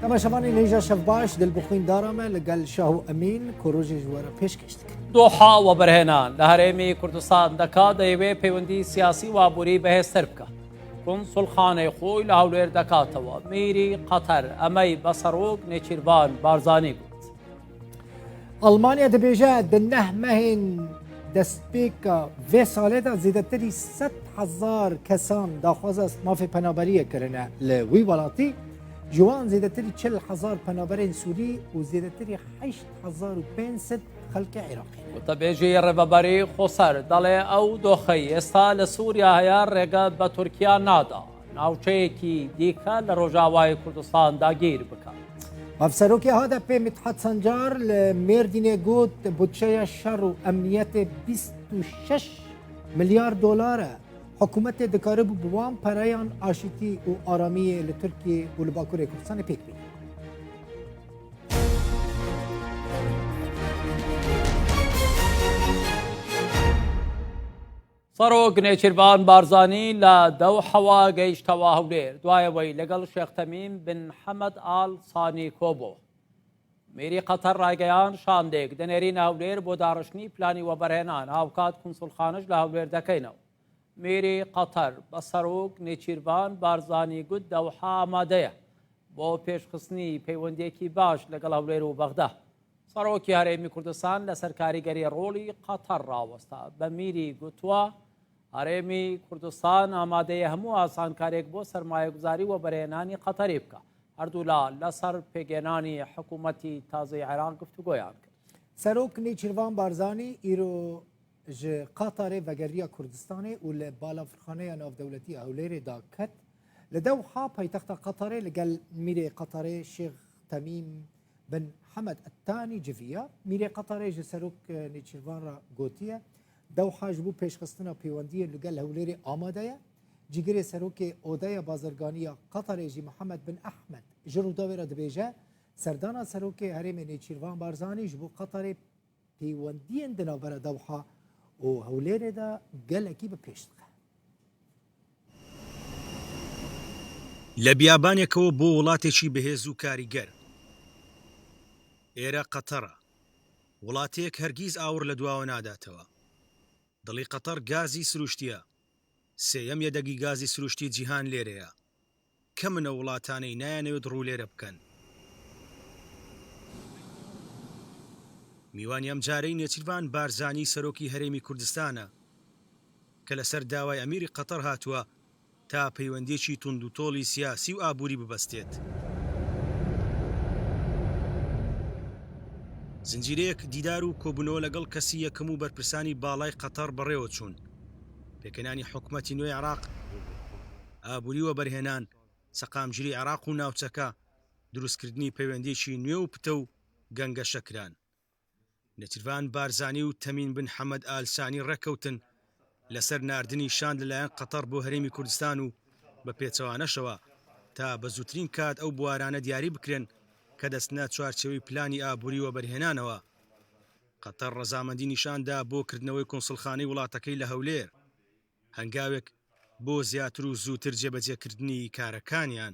تەماشەڤانên hêja şev baş Dilbixwîn Dara me li gel Şaho Emîn ku rojê ji we re pêşkêş dikin. Doha وەبەرهێنان لە هەرێمی کوردستان دەکات، دەیەوێت پەیوەندی سیاسی و ئابووری بەهێزتر بکات. کونسوڵخانەی خۆی لە هەولێر دەکاتەوە. میری قەتەر ئەمەی بە سەرۆک نێچیرڤان بارزانی گوت. ئەڵمانیا دەبێژە di neh mehên destpêka vê salê de zêdetirî 100,000 kesan daxwaza mafê penaberiyê kirine li wî welatî. Ji wan zêdetirî 40,000 penaberên Sûrî û zêdetirî 8,500 xelkê Iraqê ne. Gotebêjê Rêveberî Xweser دەڵێ ئەو دۆخەی ئێستا لە سووریا هەیە ڕێگە بە تورکیا نادا ناوچەیەکی دیکە لە ڕۆژاوای کوردستان داگیر بکات. Hevserokê HDP'ê Mîthat Sancar li Mêrdînê got budçeya şer û emniyetê 26 milyar dolar e. Hikûmetê dikaribû bi wan pereyan aşîtî û aramiyê li Tirkiyê û li Bakurê Kurdistanê pêk bîne. سەرۆک نێچیرڤان بارزانی لە دەوحەوە گەیشتەوە هەولێر، دوایەوەی لەگەڵ شێخ تەمیم بن حەمەد ئال سانی کۆبۆوە. میری قەتەر ڕایگەیاند، شاندێک دەنێرینە هەولێر بۆ داڕشتنی پلانی وەبەرهێنان، هاوکات کونسوڵخانەش لە هەولێر دەکەینەوە. میری قەتەر بە سەرۆک نێچیرڤان بارزانی گوت دەوحە ئامادەیە بۆ پێشخستنی پەیوەندییەکی باش لەگەڵ هەولێر و بەغدا. سەرۆکی هەرێمی کوردستان لەسەر کاریگەری ڕۆڵی قەتەر ڕاوەستا، بە میری گوتووە، هەرێمی کوردستان ئامادەیە هەموو ئاسانکارییەک بۆ سەرمایەگوزاری و وەبەرهێنانی قەتەری بکا. هەردوولا لەسەر پێکهێنانی حکوومەتی تازەی عێراق گفتوگۆیان کرد. سەرۆک نێچیرڤان بارزانی ئیرۆ ji Qatarê vegeriya Kurdistanê û li Balafirxaneya Navdewletî ya Hewlêrê da ket. Li Dewha paytexta Qatarê li gel Mîrê Qatarê Şêx Temîm bin Hemed Ettanî civiya. Mîrê Qatarê ji Serok Nêçîrvan re gotiye, Dewha ji bo pêşxistina pêwendiyên li gel Hewlêrê amade ye. Cîgirê Serokê Odeya Bazirganî ya Qatarê jî Mihemed bin Ehmed ji Rûdawê re dibêje, Serdana Serokê Herêmê Nêçîrvan Barzanî ji bo Qatarê Peywendiyên di navbera Dewha û Hewlêrê de gelekî bi pêş dixe. لە بیابانێکەوە بۆ وڵاتێکی بەهێز و کاریگەر. ئێرە قەتەڕە. وڵاتێک هەرگیز ئاوڕ لە دواوە ناداتەوە. دڵی قەتەڕ گازی سروشتییە. سێیەم یەدەگی گازی سروشتی جیهان لێرەیە. کەمن ئەو وڵاتانەی نایانەوێت ڕوو لێرە بکەن. میوانی ئەمجارەی نێچیرڤان بارزانی سەرۆکی هەرێمی کوردستانە کە لەسەر داوای ئەمیری قەتەڕ هاتووە تا پەیوەندییەکی توندوتۆڵی سیاسی و ئابووری ببەستێت. زنجیرەیەک دیدار و کۆبوونەوە لەگەڵ کەسی یەکەم و بەرپرسانی باڵای قەتەڕ بەڕێوەچوون. پێکهێنانی حکومەتی نوێی عێراق، ئابووری وەبەرهێنان، سەقامگیری عێراق و ناوچەکە، دروستکردنی پەیوەندییەکی نوێ و پتەو گەنگەشە کران. نێچیرڤان بارزانی و تەمیم بن حەمەد ئال سانی ڕێککەوتن لەسەر ناردنی شاند لەلایەن قەتەڕ بۆ هەرێمی کوردستان و بە پێچەوانەشەوە تا بە زووترین کات ئەو بوارانە دیاری بکرێن کە دەچنە چوارچێوەی پلانی ئابووری وەبەرهێنانەوە. قەتەڕ ڕەزامەندی نیشاندا بۆ کردنەوەی کونسڵخانەی وڵاتەکەی لە هەولێر. هەنگاوێک بۆ زیاتر و زووتر جێبەجێکردنی کارەکانیان.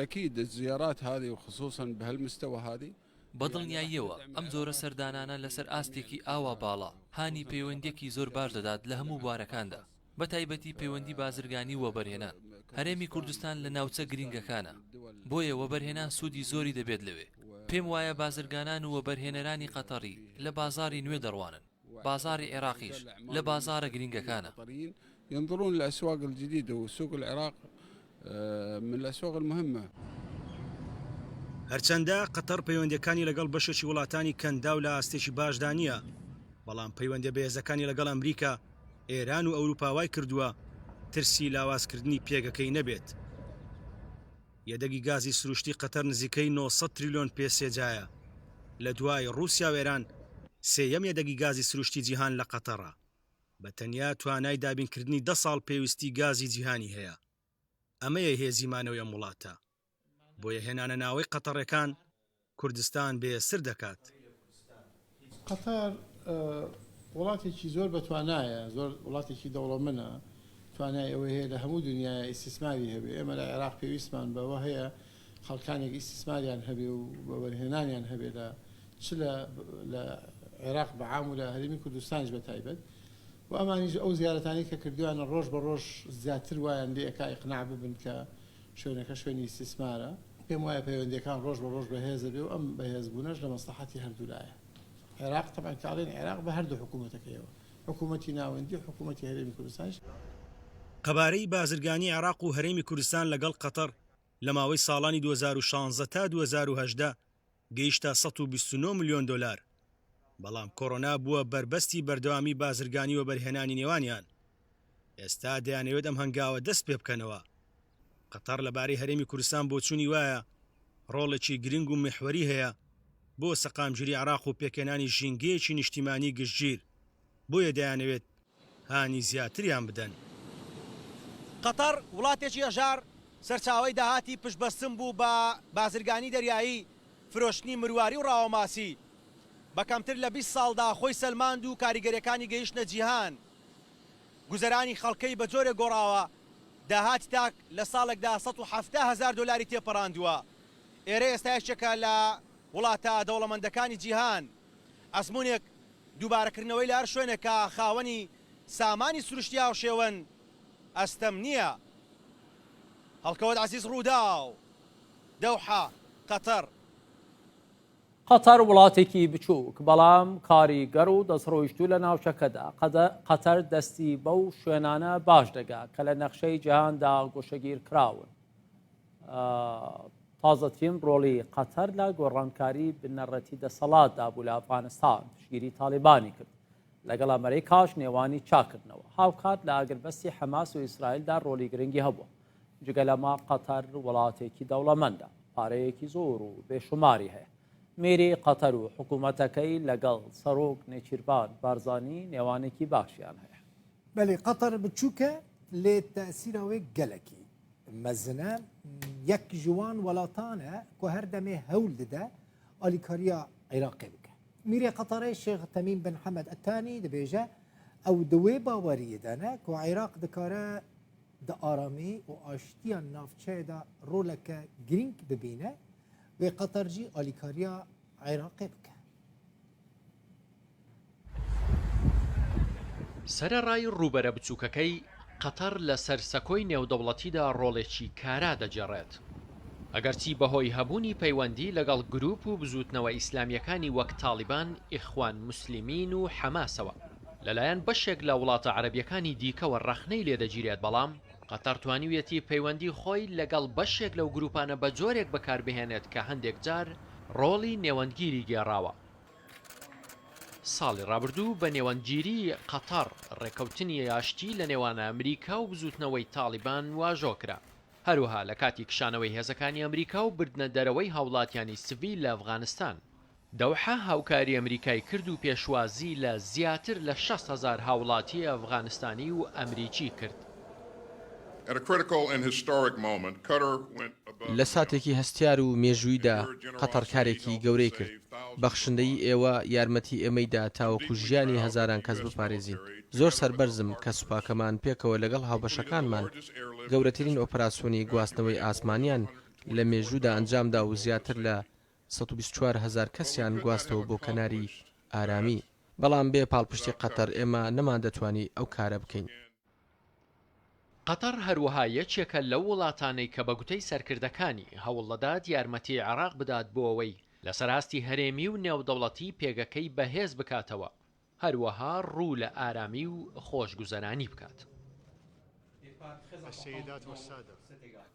اكيد الزيارات هذه وخصوصا بهالمستوى هذه. بەدڵنیاییەوە ئەم جۆرە سەردانانە لەسەر ئاستێکی ئاوا باڵا هانی پەیوەندییەکی زۆر باش دەدات لە هەموو بوارەکاندا بەتایبەتی پەیوەندی بازرگانی و وەبەرهێنان. هەرێمی کوردستان لە ناوچە گرینگەکانە بۆیە وەبەرهێنان سوودی زۆری دەبێت لەوێ. پێم وایە بازرگانان و وەبەرهێنەرانی قەتەڕی لە بازاڕی نوێ دەڕوانن. بازاڕی عێراقیش لە بازاڕە گرینگەکانە. ينظرون للأسواق الجديدة وسوق العراق من الأسواق المهمة. هەرچەندە قەتەڕ پەیوەندییەکانی لەگەڵ بەشێکی وڵاتانی کەنداو لە ئاستێکی باشدا نییە، بەڵام پەیوەندییە بەهێزەکانی لەگەڵ ئەمریکا، ئێران و ئەوروپا وایکردووە ترسی لاوازکردنی پێگەکەی نەبێت. یەدەگی گازی سروشتی قەتەر نزیکەی 900 تریلیۆن پێ سێجایە، لە دوای ڕووسیا و ئێران سێیەم یەدەگی گازی سروشتی جیهان لە قەتەڕە، بە تەنیا توانای دابینکردنی دە ساڵ پێویستی گازی جیهانی هەیە. ئەمەیە هێزی مانەوەی ئەم وڵاتە. بۆیە هێنانە ناوەی قەتەڕێکان کوردستان بەهێزتر دەکات. قەتەر وڵاتێکی زۆر بەتوانایە، زۆر وڵاتێکی دەوڵەمەنە، توانای ئەوەی هەیە لە هەموو دنیایا ئیستیسماری هەبێ، ئێمە لە عێراق پێویستمان بەوە هەیە. خەڵکانێک ئیستیسماریان هەبێ و وەبەرهێنانیان هەبێ لە چ لە لە عێراق بە عام و لە هەرێمی کوردستانیش بە تایبەت و ئەمانیش ئەو زیارەتانەی کە کردویانە ڕۆژ بە ڕۆژ زیاتر وایان لێ ئەکا ئیقناع ببن کە شوێنەکە شوێنی ئیستیسمارە. پێم وایە پەیوەندییەکان ڕۆژ بە ڕۆژ بەهێز ئەبێ و ئەم بەهێزبوونەش لە مەسڵەحەتی هەردوولایە. عێراق تەبعەن کە ئەڵێین عێراق بە هەردوو حکوومەتەکەیەوە، حکوومەتی ناوەندی و حکوومەتی هەرێمی کوردستانیش. قەبارەی بازرگانی عێراق و هەرێمی کوردستان لەگەڵ قەتەڕ لە ماوەی ساڵانی 2016 تا 2018 گەیشتە 129 ملیۆن دۆلار، بەڵام کۆرۆنا بووە بەربەستی بەردەوامی بازرگانی وەبەرهێنانی نێوانیان. ئێستا دەیانەوێت ئەم هەنگاوە دەست پێبکەنەوە. قەتەڕ لەبارەی هەرێمی کوردستان بۆچوونی وایە ڕۆڵێکی گرنگ و میحوەری هەیە بۆ سەقامگیری عێراق و پێکهێنانی ژینگەیەکی نیشتیمانی گشتگیر، بۆیە دەیانەوێت هانی زیاتریان بدەن. قەتەڕ وڵاتێکی هەژار، سەرچاوەی داهاتی پشتبەستن بوو بە بازرگانی دەریایی، فرۆشتنی مرواری و ڕاوەماسی. بە کەمتر لە 20 ساڵدا خۆی سەلماند و کاریگەرییەکانی گەیشتنە جیهان. گوزەرانی خەڵکەی بە جۆرێک گۆڕاوە، داهاتی تاک لە ساڵێکدا 170 هەزار دۆلاری تێپەڕاندووە. ئێرە ئێستا یەکێکە لە وڵاتە دەوڵەمەندەکانی جیهان. ئەزموونێک دووبارەکردنەوەی لە هەر شوێنێک کە خاوەنی سامانی سروشتی هاوشێوەن ئەستەم نییە. هەڵکەوت عەزیز رووداو، دەوحە، قەتەر. قەتەر وڵاتێکی بچووک بەڵام کاریگەر و دەستڕۆیشتوو لە ناوچەکەدا، قەتەر دەستی بەو شوێنانە باش دەگا کە لە نەخشەی جیهاندا گۆشەگیر کراون. تازەترین ڕۆڵی قەتەر لە گۆڕانکاری بنەڕەتی دەسەڵاتدا بوو لە ئەفغانستان، پشتگیری تاڵیبانی کرد، لەگەڵ ئەمریکاش نێوانی چاکردنەوە. هاوکات لە ئاگربەستی حەماس و ئیسرائیلدا ڕۆڵی گرنگی هەبووە. جگە لەمە قەتەر وڵاتێکی دەوڵەمەندە، پارەیەکی زۆر و بێشوماری هەیە. میری قەتەر و حکوومەتەکەی لەگەڵ سەرۆک نێچیرڤان بارزانی نێوانێکی باشیان هەیە. بەلی قەتەر بچووکە لێ تەئسیرا وێ گەلەکی مەزنە یەک ji wan welatan e ku her demê hewl dide alîkariya Iraqê bike. Mîrê Qeterê Şêx Temîm bin Hemed Etanî dibêje ew di wê baweriyê de ne ku Iraq dikare di aramî û aştiya navçeyê de roleke girîng bibîne, wê Qeter jî alîkariya Iraqê bike. سەرەڕای ڕووبەرە بچووکەکەی، قەتەر لەسەر سەکۆی نێودەوڵەتیدا ڕۆڵێکی کارا دەگێڕێت. ئەگەرچی بەهۆی هەبوونی پەیوەندی لەگەڵ گرووپ و بزووتنەوە ئیسلامییەکانی وەک تاڵیبان، ئیخوان موسلیمین و حەماسەوە لەلایەن بەشێک لە وڵاتە عەرەبییەکانی دیکەوە ڕەخنەی لێدەگیرێت، بەڵام قەتەر توانیویەتی پەیوەندی خۆی لەگەڵ بەشێک لەو گرووپانە بەجۆرێک بەکاربهێنێت کە هەندێکجار ڕۆڵی نێوەندگیری گێڕاوە. ساڵی ڕابردوو بە نێوەندگیریی قەتەڕ ڕێککەوتنی ئاشتی لە نێوان ئەمریکا و بزووتنەوەی تاڵیبان واژۆ کرا. هەروەها لە کاتی کشانەوەی هێزەکانی ئەمریکا و بردنە دەرەوەی هاوڵاتیانی سڤیل لە ئەفغانستان، دەوحە هاوکاری ئەمریکای کرد و پێشوازی لە زیاتر لە 60 هەزار هاوڵاتی ئەفغانستانی و ئەمریکی کرد. لە ساتێکی هەستیار و مێژووییدا قەتەڕ کارێکی گەورەی کرد. بەخشندەیی ئێوە یارمەتی ئێمەی دا تاوەکو ژیانی هەزاران کەس بپارێزین. زۆر سەربەرزم کە سوپاکەمان پێکەوە لەگەڵ هاوبەشەکانمان گەورەترین ئۆپەراسیۆنی گواستنەوەی ئاسمانیان لە مێژوودا ئەنجامدا و زیاتر لە 124 هەزار کەسیان گواستەوە بۆ کەناری ئارامی. بەڵام بێ پاڵپشتی قەتەر ئێمە نەماندەتوانی ئەو کارە بکەین. قەتەڕ هەروەها یەکێکە لەو وڵاتانەی کە بە گوتەی سەرکردەکانی، هەوڵدەدات یارمەتیی عێراق بدات بۆ ئەوەی لەسەر ئاستی هەرێمی و نێودەوڵەتی پێگەکەی بەهێز بکاتەوە، هەروەها ڕوو لە ئارامی و خۆشگوزەرانی بکات.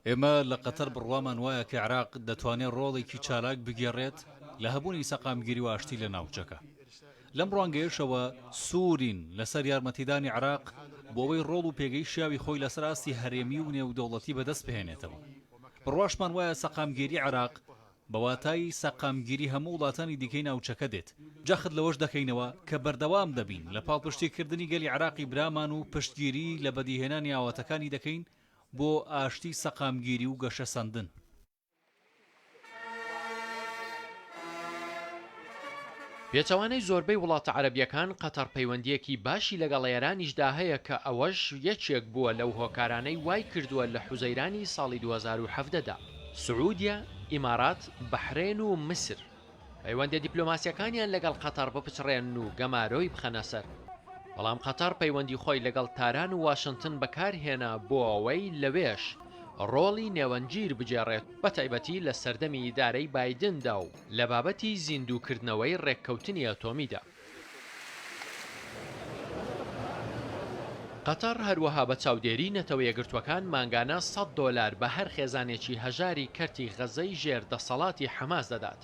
ئێمە لە قەتەر بڕوامان وایە کە عێراق دەتوانێت ڕۆڵێکی چالاک بگێڕێت لە هەبوونی سەقامگیری و ئاشتی لە ناوچەکە. لەم ڕوانگەیەشەوە سوورین لەسەر یارمەتیدانی عێراق بۆ ئەوەی ڕۆڵ و پێگەی شیاوی خۆی لەسەر ئاستی هەرێمی و نێودەوڵەتی بەدەست بهێنێتەوە. بڕواشمان وایە سەقامگیری عێراق بە واتای سەقامگیری هەموو وڵاتانی دیکەی ناوچەکە دێت. جەخت لەوەش دەکەینەوە کە بەردەوام دەبین لە پاڵپشتیکردنی گەلی عێراقی برامان و پشتگیری لە بەدیهێنانی ئاواتەکانی دەکەین بۆ ئاشتی، سەقامگیری و گەشەسەندن. پێچەوانەی زۆربەی وڵاتە عەرەبییەکان، قەتەڕ پەیوەندییەکی باشی لەگەڵ ئێرانیشدا هەیە کە ئەوەش یەکێک بووە لەو هۆکارانەی وای کردووە لە حوزەیرانی ساڵی 2017 دا سعودیە. ئیمارات، بەحرێن و میسر پەیوەندیە دیپلۆماسیەکانیان لەگەڵ قەتەڕ بپچڕێنن و گەمارۆی بخەنە سەر. بەڵام قەتەڕ پەیوەندی خۆی لەگەڵ تاران و واشنتن بەکارهێنا بۆ ئەوەی لەوێش ڕۆڵی نێوەندگیر بگێڕێت، بەتایبەتی لە سەردەمی ئیدارەی بایدندا و لە بابەتی زیندووکردنەوەی ڕێککەوتنی ئەتۆمیدا. قەتەڕ هەروەها بە چاودێری نەتەوە یەکگرتووەکان مانگانە سەد دۆلار بە هەر خێزانێکی هەژاری کەرتی غەزەی ژێر دەسەڵاتی حەماس دەدات،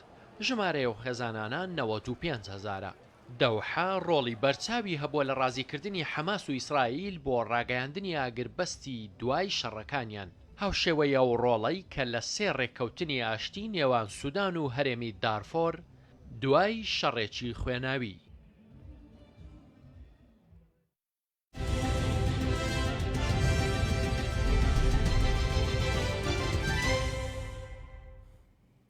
ژمارەی ئەو خێزانانە 95 هەزارە. دەوحە ڕۆڵی بەرچاوی هەبووە لە ڕازیکردنی حەماس و ئیسرائیل بۆ ڕاگەیاندنی ئاگربەستی دوای شەڕەکانیان، هاوشێوەی ئەو ڕۆڵەی کە لە سێ ڕێککەوتنی ئاشتی نێوان سودان و هەرێمی دارفۆر دوای شەڕێکی خوێناوی.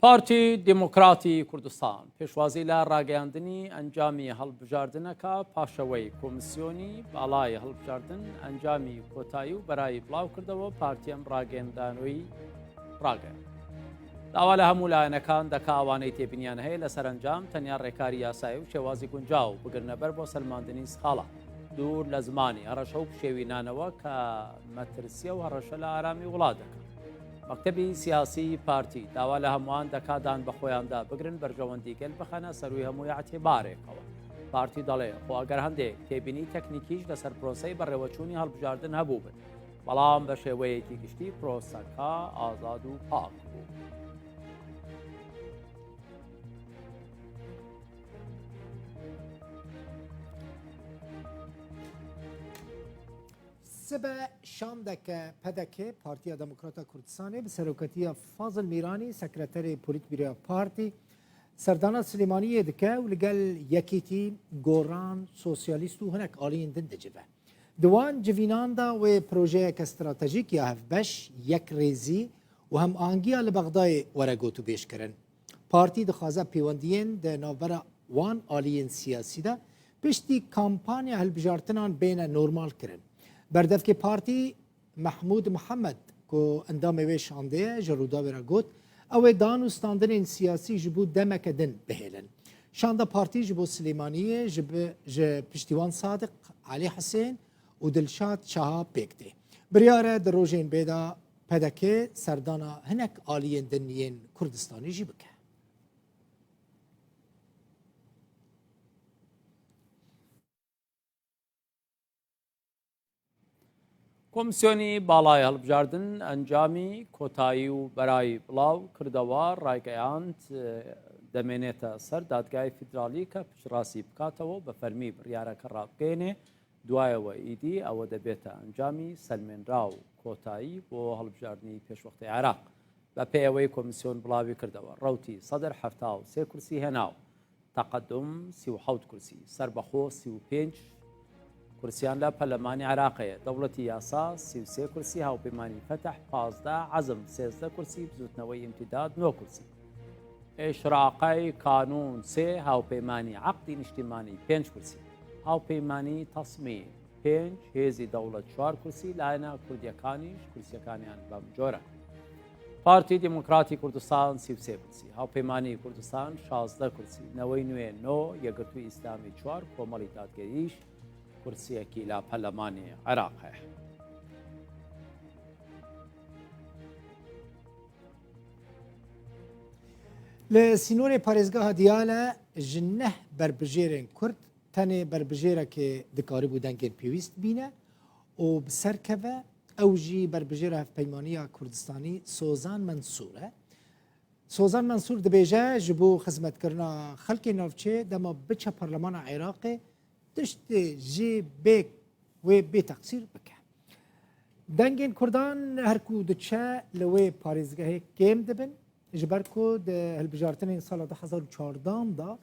پارتی دیموکراتی کوردستان پێشوازی لە ڕاگەیاندنی ئەنجامی هەڵبژاردنەکە پاشەوەی کۆمسیۆنی باڵای هەڵبژاردن ئەنجامی کۆتایی و بەرایی بڵاو کردەوە پارتی ئەم ڕاگەندانەوەی ڕاگەیاند. داوا لە هەموو لایەنەکان دەکا ئەوانەی تێبینیان هەیە لە سەرەنجام تەنیا ڕێکاری یاسایی و شێوازی گونجاو بگرنەبەر بۆ سەلماندنی سکاڵا دوور لە زمانی هەڕەشە و پشێوی نانەوە کە مەترسیە و هەڕەشە لە ئارامی وڵات دەکات. مەکتەبی سیاسی پارتی داوا لە هەمووان دەکا دان بە خۆیاندا بگرن بەرژەوەندی گەل بخەنە سەروی هەموو ئیعتیبارێکەوە. پارتی دەڵێ خۆ ئەگەر هەندێک تێبینی تەکنیکیش لەسەر پرۆسەی بەڕێوەچوونی هەڵبژاردن هەبووبن بەڵام بە شێوەیەکی گشتی پرۆسەکە ئازاد و پاک بوو. سبە شاندەکە پەدەکە پارتیا دەموکراتە کوردستانێ bi seroketiya Fazil Mîranî sekreterê Polîtbîroya Partî serdana Silêmaniyê dike û li gel Yekîtî, Goran, Sosyalîst û hinek aliyên din dicive. Di wan civînan de wê projeyeke stratejîk ya hevbeş, yekrêzî û hemahengiya li Bexdayê were gotûbêjkirin. Partî dixwaze pêwendiyên di navbera wan aliyên siyasî de piştî kampanya hilbijartinan bêne normalkirin. Berdevkê Partî Mehmûd Mihemed ku endamê wê şandê ye ji Rûdawê re got, ew ê dan û standinên siyasî ji bo demeke din bihêlin. Şanda partî ji bo Silêmaniyê ji bi ji Piştîwan Sadiq, Elî Hisên û Dilşad Şaha pêk tê. Biryar e di rojên bê de pdk serdana hinek aliyên din yên Kurdistanî jî bike. کۆمسیۆنی باڵای هەڵبژاردن ئەنجامی کۆتایی و بەرایی بڵاو کردەوە ڕایگەیاند دەمێنێتە سەر دادگای فیدراڵی کە پشتڕاستی بکاتەوە بە فەرمی بڕیارەکە ڕابگەیەنێ دوایەوە ئیدی ئەوە دەبێتە ئەنجامی سەلمێنراو کۆتایی بۆ هەڵبژاردنی پێشوەختەی عێراق بەپێی ئەوەی کۆمیسیۆن بڵاوی کردەوە ڕەوتی سەدر 73 کورسی هێناوە تەقەدوم 37 کورسی، سەربەخۆ 35 کورسیان لە پەرلەمانی عێراق هەیە، دەوڵەتی یاسا 33 کورسی، هاوپەیمانی فەتح 15، عەزم 13 کورسی، بزوتنەوەی ئیمتیداد 9 کورسی، ئیشراقەی کانون سێ، هاوپەیمانی عەقدی نیشتیمانی پێنج کورسی، هاوپەیمانی تەسمیم پێنج، هێزی دەوڵەت چوار کورسی، لایەنە کوردییەکانیش کورسییەکانیان بەم جۆرەن. پارتی دیموکراتی کوردستان 33 کورسی، هاوپەیمانی کوردستان 16 کورسی، نەوەی نوێ نۆ، یەکگرتووی ئیسلامی چوار، کۆمەڵی دادگەریش کورسییەکی لە پەرلەمانی عێراق هەیە. Li sînorê parêzgeha Diyale ji neh berbijêrên Kurd tenê berbijêrekê dikaribû dengên pêwîst bîne û bi ser keve, ew jî berbijêra Hevpeymaniya Kurdistanî Sozan Mensûr e. Sozan Mensûr dibêje ji bo xizmetkirina xelkê navçê dema biçe Parlemana Iraqê tiştê jê bê wê bê teqsîr bike. Dengên Kurdan her ku diçe li wê parêzgehê kêm dibin ji ber ku di hilbijartinên sala 2014 de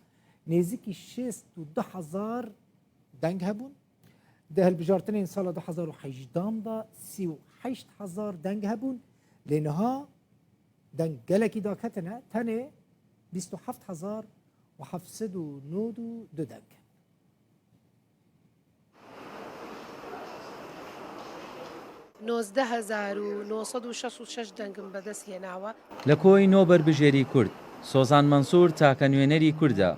nêzîkî 62 hezar deng hebûn. Di hilbijartinên sala 2018 de 38 hezar deng hebûn lê niha deng gelekî daketine tenê 27 hezar û 792 deng. 19966 دەنگم بەدەست هێناوە. لە کۆی نۆ بەربژێری کورد، سۆزان مەنسوور تاکە نوێنەری کوردە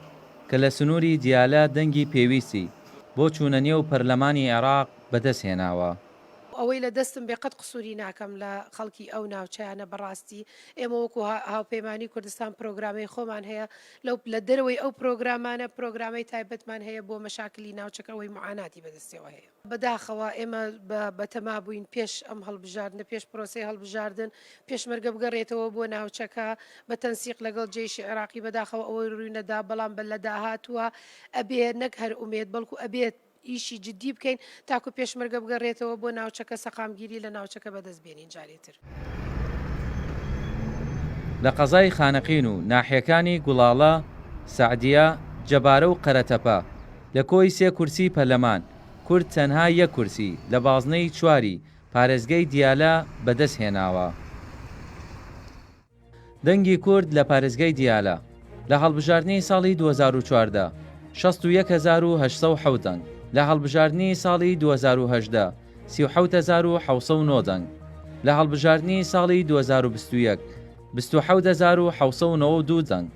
کە لە سنووری دیالە دەنگی پێویستی بۆ چوونە نێو پەرلەمانی عێراق بەدەستهێناوە. ئەوەی لە دەستم بێ قەت قسوری ناکەم لە خەڵکی ئەو ناوچەیانە بەڕاستی ئێمە وەکو هاوپەیمانی کوردستان پرۆگرامەی خۆمان هەیە لەو لە دەرەوەی ئەو پرۆگرامانە پرۆگرامەی تایبەتمان هەیە بۆ مەشاکلی ناوچەکە ئەوەی معاناتی بەدەستەوە هەیە. بەداخەوە ئێمە بە بەتەما بووین پێش ئەم هەڵبژاردنە پێش پرۆسەی هەڵبژاردن پێشمەرگە بگەڕێتەوە بۆ ناوچەکە بە تەنسیق لەگەڵ جەیشی عێراقی بەداخەوە ئەوەی ڕووی نەدا بەڵام بە لە داهاتووە ئەبێ نەک هەر ئومێد بەڵکو ئەبێت ئیشی جدی بکەین تاکو پێشمەرگە بگەڕێتەوە بۆ ناوچەکە سەقامگیری لە ناوچەکە بەدەست بێنین جارێ تر. لە قەزای خانەقین و ناحیەکانی گوڵاڵە، سەعدیە، جەبارە و قەرەتەپە، لە کۆی سێ کورسی پەرلەمان، کورد تەنها یەک کورسی لە بازنەی چواری پارێزگەی دیالە بەدەستهێناوە. دەنگی کورد لە پارێزگای دیالە لە هەڵبژاردنی ساڵی 2014 61807 دەنگ، لە هەڵبژاردنی ساڵی 2018 37709 دەنگ، لە هەڵبژاردنی ساڵی 2021 27792 دەنگ.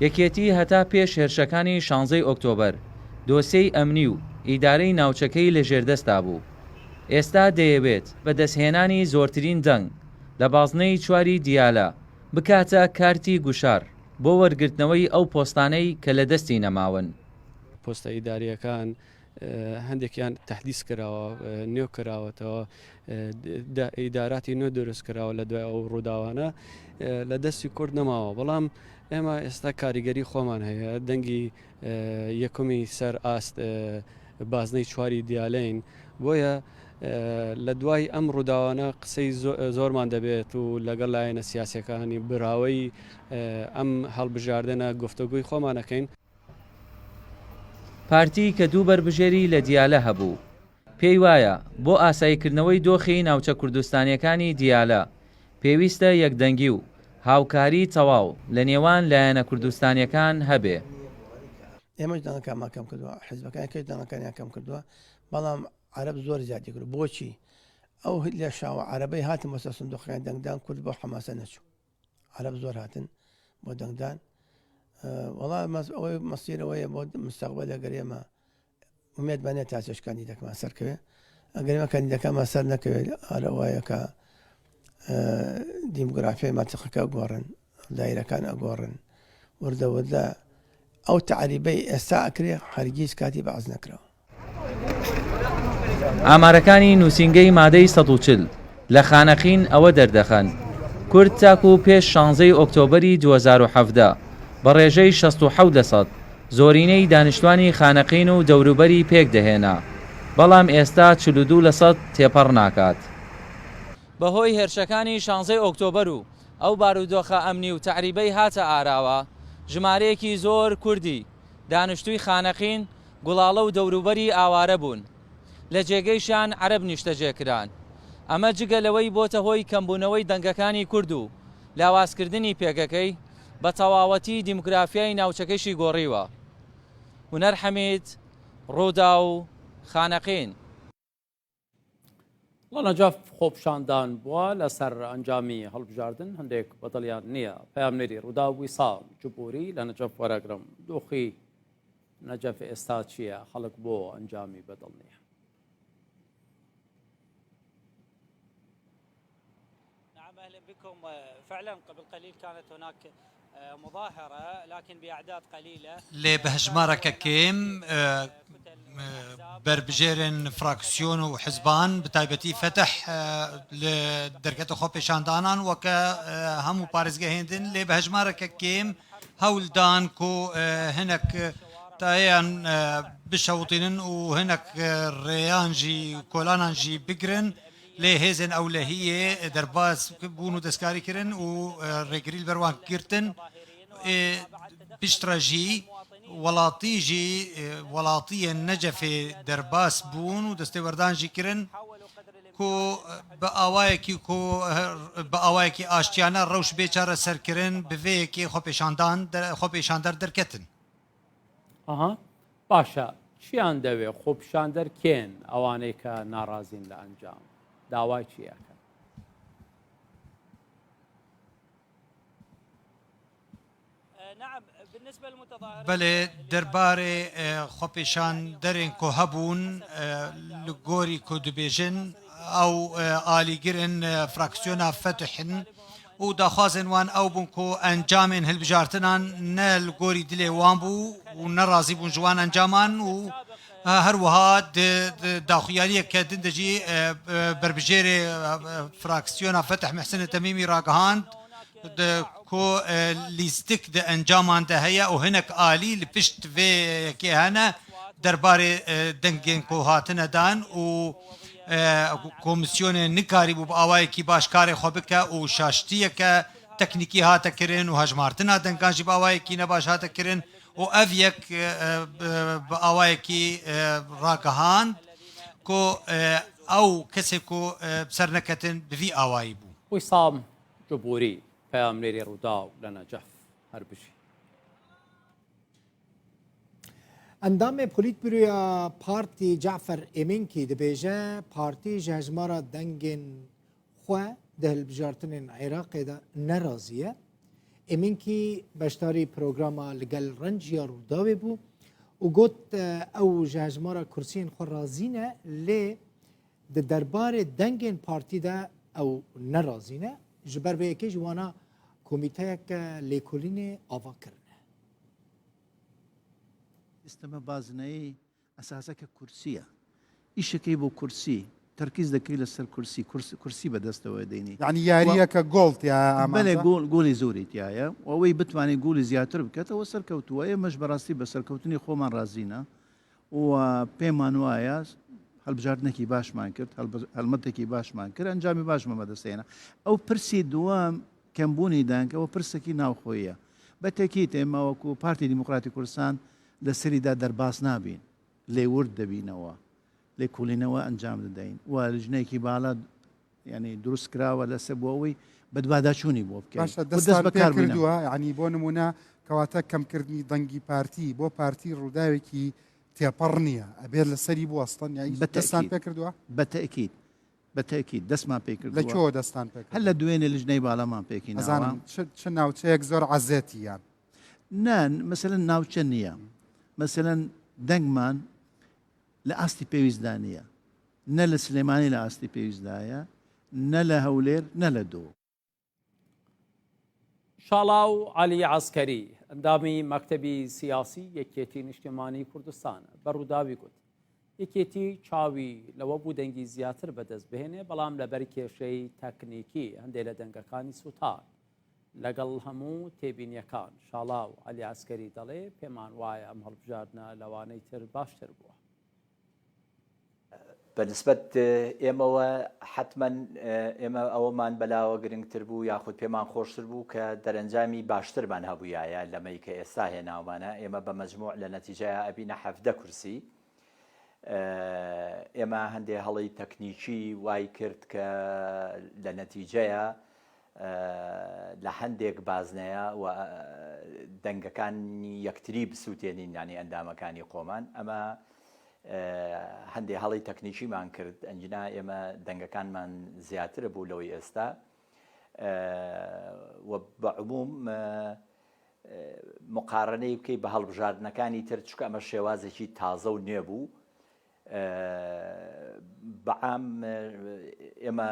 یەکێتی هەتا پێش هێرشەکانی شانزەی ئۆکتۆبەر دۆسێی ئەمنی و ئیدارەی ناوچەکەی لەژێردەستا بوو، ئێستا دەیەوێت بە دەستهێنانی زۆرترین دەنگ لە بازنەی چواری دیالە بکاتە کارتی گوشار بۆ وەرگرتنەوەی ئەو پۆستانەی کە لە دەستی نەماون. پۆستە ئیدارییەکان هەندێکیان تەحدیس کراوە، نوێ کراوەتەوە، ئیداراتی نوێ دروست کراوە لە دوای ئەو ڕووداوانە لە دەستی کورد نەماوە، بەڵام ئێمە ئێستا کاریگەری خۆمان هەیە، دەنگی یەکەمی سەر ئاست بازنەی چواری دیالەین، بۆیە لە دوای ئەم ڕووداوانە قسەی زۆرمان دەبێت و لەگەڵ لایەنە سیاسەکانی براوەی ئەم هەڵبژاردنە گفتوگۆی خۆمان ئەکەین. پارتی کە دوو بەربژێری لە دیالە هەبوو، پێی وایە بۆ ئاساییکردنەوەی دۆخی ناوچە کوردستانییەکانی دیالە، پێویستە یەکدەنگی و هاوکاریی تەواو لە نێوان لایەنە کوردستانییەکان هەبێ. ئێمەش دەنگەکانمان کەم کردووە، حیزبەکانی کەش دەنگەکانیان کەم کردووە، بەڵام عەرەب زۆر زیادی کردووە. بۆچی؟ ئەو لێشاوە عەرەبەی هاتن بۆ سەر سندوقەکانی دەنگدان، کورد بەو حەماسە نەچوو. عەرەب زۆر هاتن بۆ دەنگدان. وەڵا ئەوەی مەسیرەوەیە بۆ مستەقبەل ئەگەر ئێمە ئومێدمان نیە تا چێش کاندیدەکەمان سەرکەوێ ئەگەر ئێمە کاندیدەکەمان سەر نەکەوێت ئارە وایە کە دیموگرافیای مەنتیقەکە گۆڕن دایرەکان ئەگۆڕن وردە وردە ئەو تەعریبەی ئێستا ئەکرێ هەرگیز کاتی بەعس نەکراوە. ئامارەکانی نووسینگەی مادەی 140 لە خانەقین ئەوە دەردەخەن، کورد تاکو پێش شانزەی ئۆکتۆبەری 2017 بە ڕێژەی 67 لەسەد زۆرینەی دانیشتوانی خانەقین و دەوروبەری پێکدەهێنا، بەڵام ئێستا 42 لەسەد تێپەڕ ناکات. بەهۆی هێرشەکانی شانزەی ئۆکتۆبەر و ئەو بارودۆخە ئەمنی و تەعریبەی هاتە ئاراوە، ژمارەیەکی زۆر کوردی دانیشتووی خانەقین، گوڵاڵە و دەوروبەری ئاوارە بوون، لە جێگەیشیان عەرەب نیشتەجێ کران. ئەمە جگە لەوەی بۆتە هۆی کەمبوونەوەی دەنگەکانی کورد و لاوازکردنی پێگەکەی، بە تەواوەتی دیموگرافیای ناوچەکەیشی گۆڕیوە. هونەر حەمید، رووداو، خانەقین. لە نەجەف خۆپیشاندان بووە لەسەر ئەنجامی هەڵبژاردن هەندێک بەدڵیان نییە پەیامنێری ڕووداو ویسام جبوری لە نەجەف وەرەگرم دۆخی نەجەف ئێستا چییە خەڵک بۆ ئەنجامی بەدڵ نییە؟ نعم اهلا بكم فعلا قبل قليل كانت هناك مظاهرة لكن بأعداد قليلة لێ بە هەژمارەکە کێم بەربژێرên فراکسیۆن و حزبان bi taybetî Fetih li derkete xwepêşandanan weke hemû parêzgehên din lê bi hejmareke kêm hewl dan ku hinek tayeyan bişewitînin û hinek rêyan jî kolanan jî bigirin. Lê hêzên ewlehiyê derbas bûn û destkarî kirin û rêgirî li ber wan girtin. Piştre jî welatî jî welatiyên Necefê derbas bûn û destêwerdan jî kirin ku bi awayekî ku bi awayekî aştiyane rewş bê çareserkirin bi vê yekê xwepêşandan xwepêşander derketin. Aha. باشە. چیان دەوێ؟ خۆپیشاندەر کێن ئەوانەی کە ناڕازین لە ئەنجام؟ داوای چی ئەکەن؟ بەلێ دەربارەێ خۆپێشاندەرێن کو هەبوون li gorî ku dibêjin ew alîgirên fraksiyona Fetih'in û daxwazên wan ew bûn ku encamên hilbijartinan ne li gorî dilê wan bû û ne razî bûn ji wan encaman û her wiha di daxuyaniyeke din de jî berbijêrê fraksiyona Fetih Mihsin Temîmî ragihand ku lîstik di encaman de heye û hinek alî li pişt vê yekê hene derbarê dengên ku hatine dan û komîsyonê nikarîbû bi awayekî baş karê xwe bike û şaştiyeke teknîkî hate kirin û hejmartina dengan jî bi awayekî nebaş hate kirin û ev yek bi awayekî ragihand ku ew kesê ku bi ser neketin bi vî awayî bû. Wîsam Cubûrî, peyamnêrê Rûdaw li Necef, her bijî. Endamê Polîtbüroya Partî Cafer Êminkî dibêje partî ji hejmara dengên xwe di hilbijartinên Iraqê de nerazî ye. Êminkî beşdarî programa li gel Renc ya Rûdawê bû û got ew ji hejmara kursiyên xwe razî ne lê Di derbarê dengên partî de ew ne razî ne, ji ber vê yekê jî wana komîteyeke lêkolînê ava kirine. Sîstema bazineyê esaseke kursî ye. Îşekê bo kursî, terkîz dikî li ser kursî, kursî bi destewê deynî. Yanî yariyeke gol tiyaya amanca? Belê gol, golê zorê tiyaya û ewê bitwanê golê ziyatır biket ew serkewtû ye. Ême ji bi rastî bi serkewtinê xweman razî ne. û pêman waya hilbijartinekî başman kird, helmetekî başman kir, encamê baş me dest hêna. Ew pirsî duwem kembûnî deng ew pirsekî navxweyî ye. Be tekîd ême wekû Partî Demokratî Kurdistan li serî de derbas nabîn, lê wird debînewe, lêkolînewe encam dideyn û lijneyekî bala Yanî دروست کراوە لەسەر بۆ ئەوەی بەدواداچوونی بۆ بکەین. باشە دەستتان پێ کردووە یعنی بۆ نمونە کەواتە کەمکردنی دەنگی پارتی بۆ پارتی ڕووداوێکی تێپەڕ نییە ئەبێت لەسەری بوەستن یعنی دەستان پێ کردووە؟ بە تەئکید بە تەئکید دەستمان پێ کردووە. لە کوێوە دەستان پێ کردووە؟ هەر لە دوێنێ لجنەی باڵامان پێکی ناوە. ئەزانم چ ناوچەیەک زۆر عەزێتی یان؟ نا مەسەلەن ناوچە نییە مەسەلەن دەنگمان لە ئاستی پێویستدا نییە نە لە سلێمانی لە ئاستی پێویستدایە، نە لە هەولێر، نە لە دهۆک. شاڵاو عەلی عەسکەری، ئەندامی مەکتەبی سیاسی یەکێتی نیشتیمانی کوردستان بە رووداوی گوت، یەکێتی چاوی لەوە بوو دەنگی زیاتر بەدەست بهێنێ، بەڵام لەبەر کێشەی تەکنیکی هەندێ لە دەنگەکانی سووتان. لەگەڵ هەموو تێبینییەکان، شاڵاو عەلی عەسکەری دەڵێ، پێمان وایە ئەم هەڵبژاردنە لەوانەی تر باشتر بووە. بە نسبەت ئێمەوە حەتمەن ئێمە ئەوەمان بەلاوە گرنگتر بوو یاخود پێمان خۆشتر بوو کە دەرەنجامی باشترمان هەبوویایە لەمەی کە ئێستا هێناومانە ئێمە بە مەجموع لە نەتیجەیا ئەبینە 17 کورسی ئێمە هەندێ هەڵەی تەکنیکی وای کرد کە لە نەتیجەیە لە هەندێک بازنەیە و دەنگەکانی یەکتری بسووتێنین یانی ئەندامەکانی خۆمان ئەمە هەندێ هەڵی تەکنیکیمان کرد ئەنجنا ئێمە دەنگەکانمان زیاترە بوو لەوەی ئێستا و بە عموم مقارنەی بکەی بە هەڵبژاردنەکانی تر چکە ئەمە شێوازێکی تازە و نوێ بوو بەعام ئێمە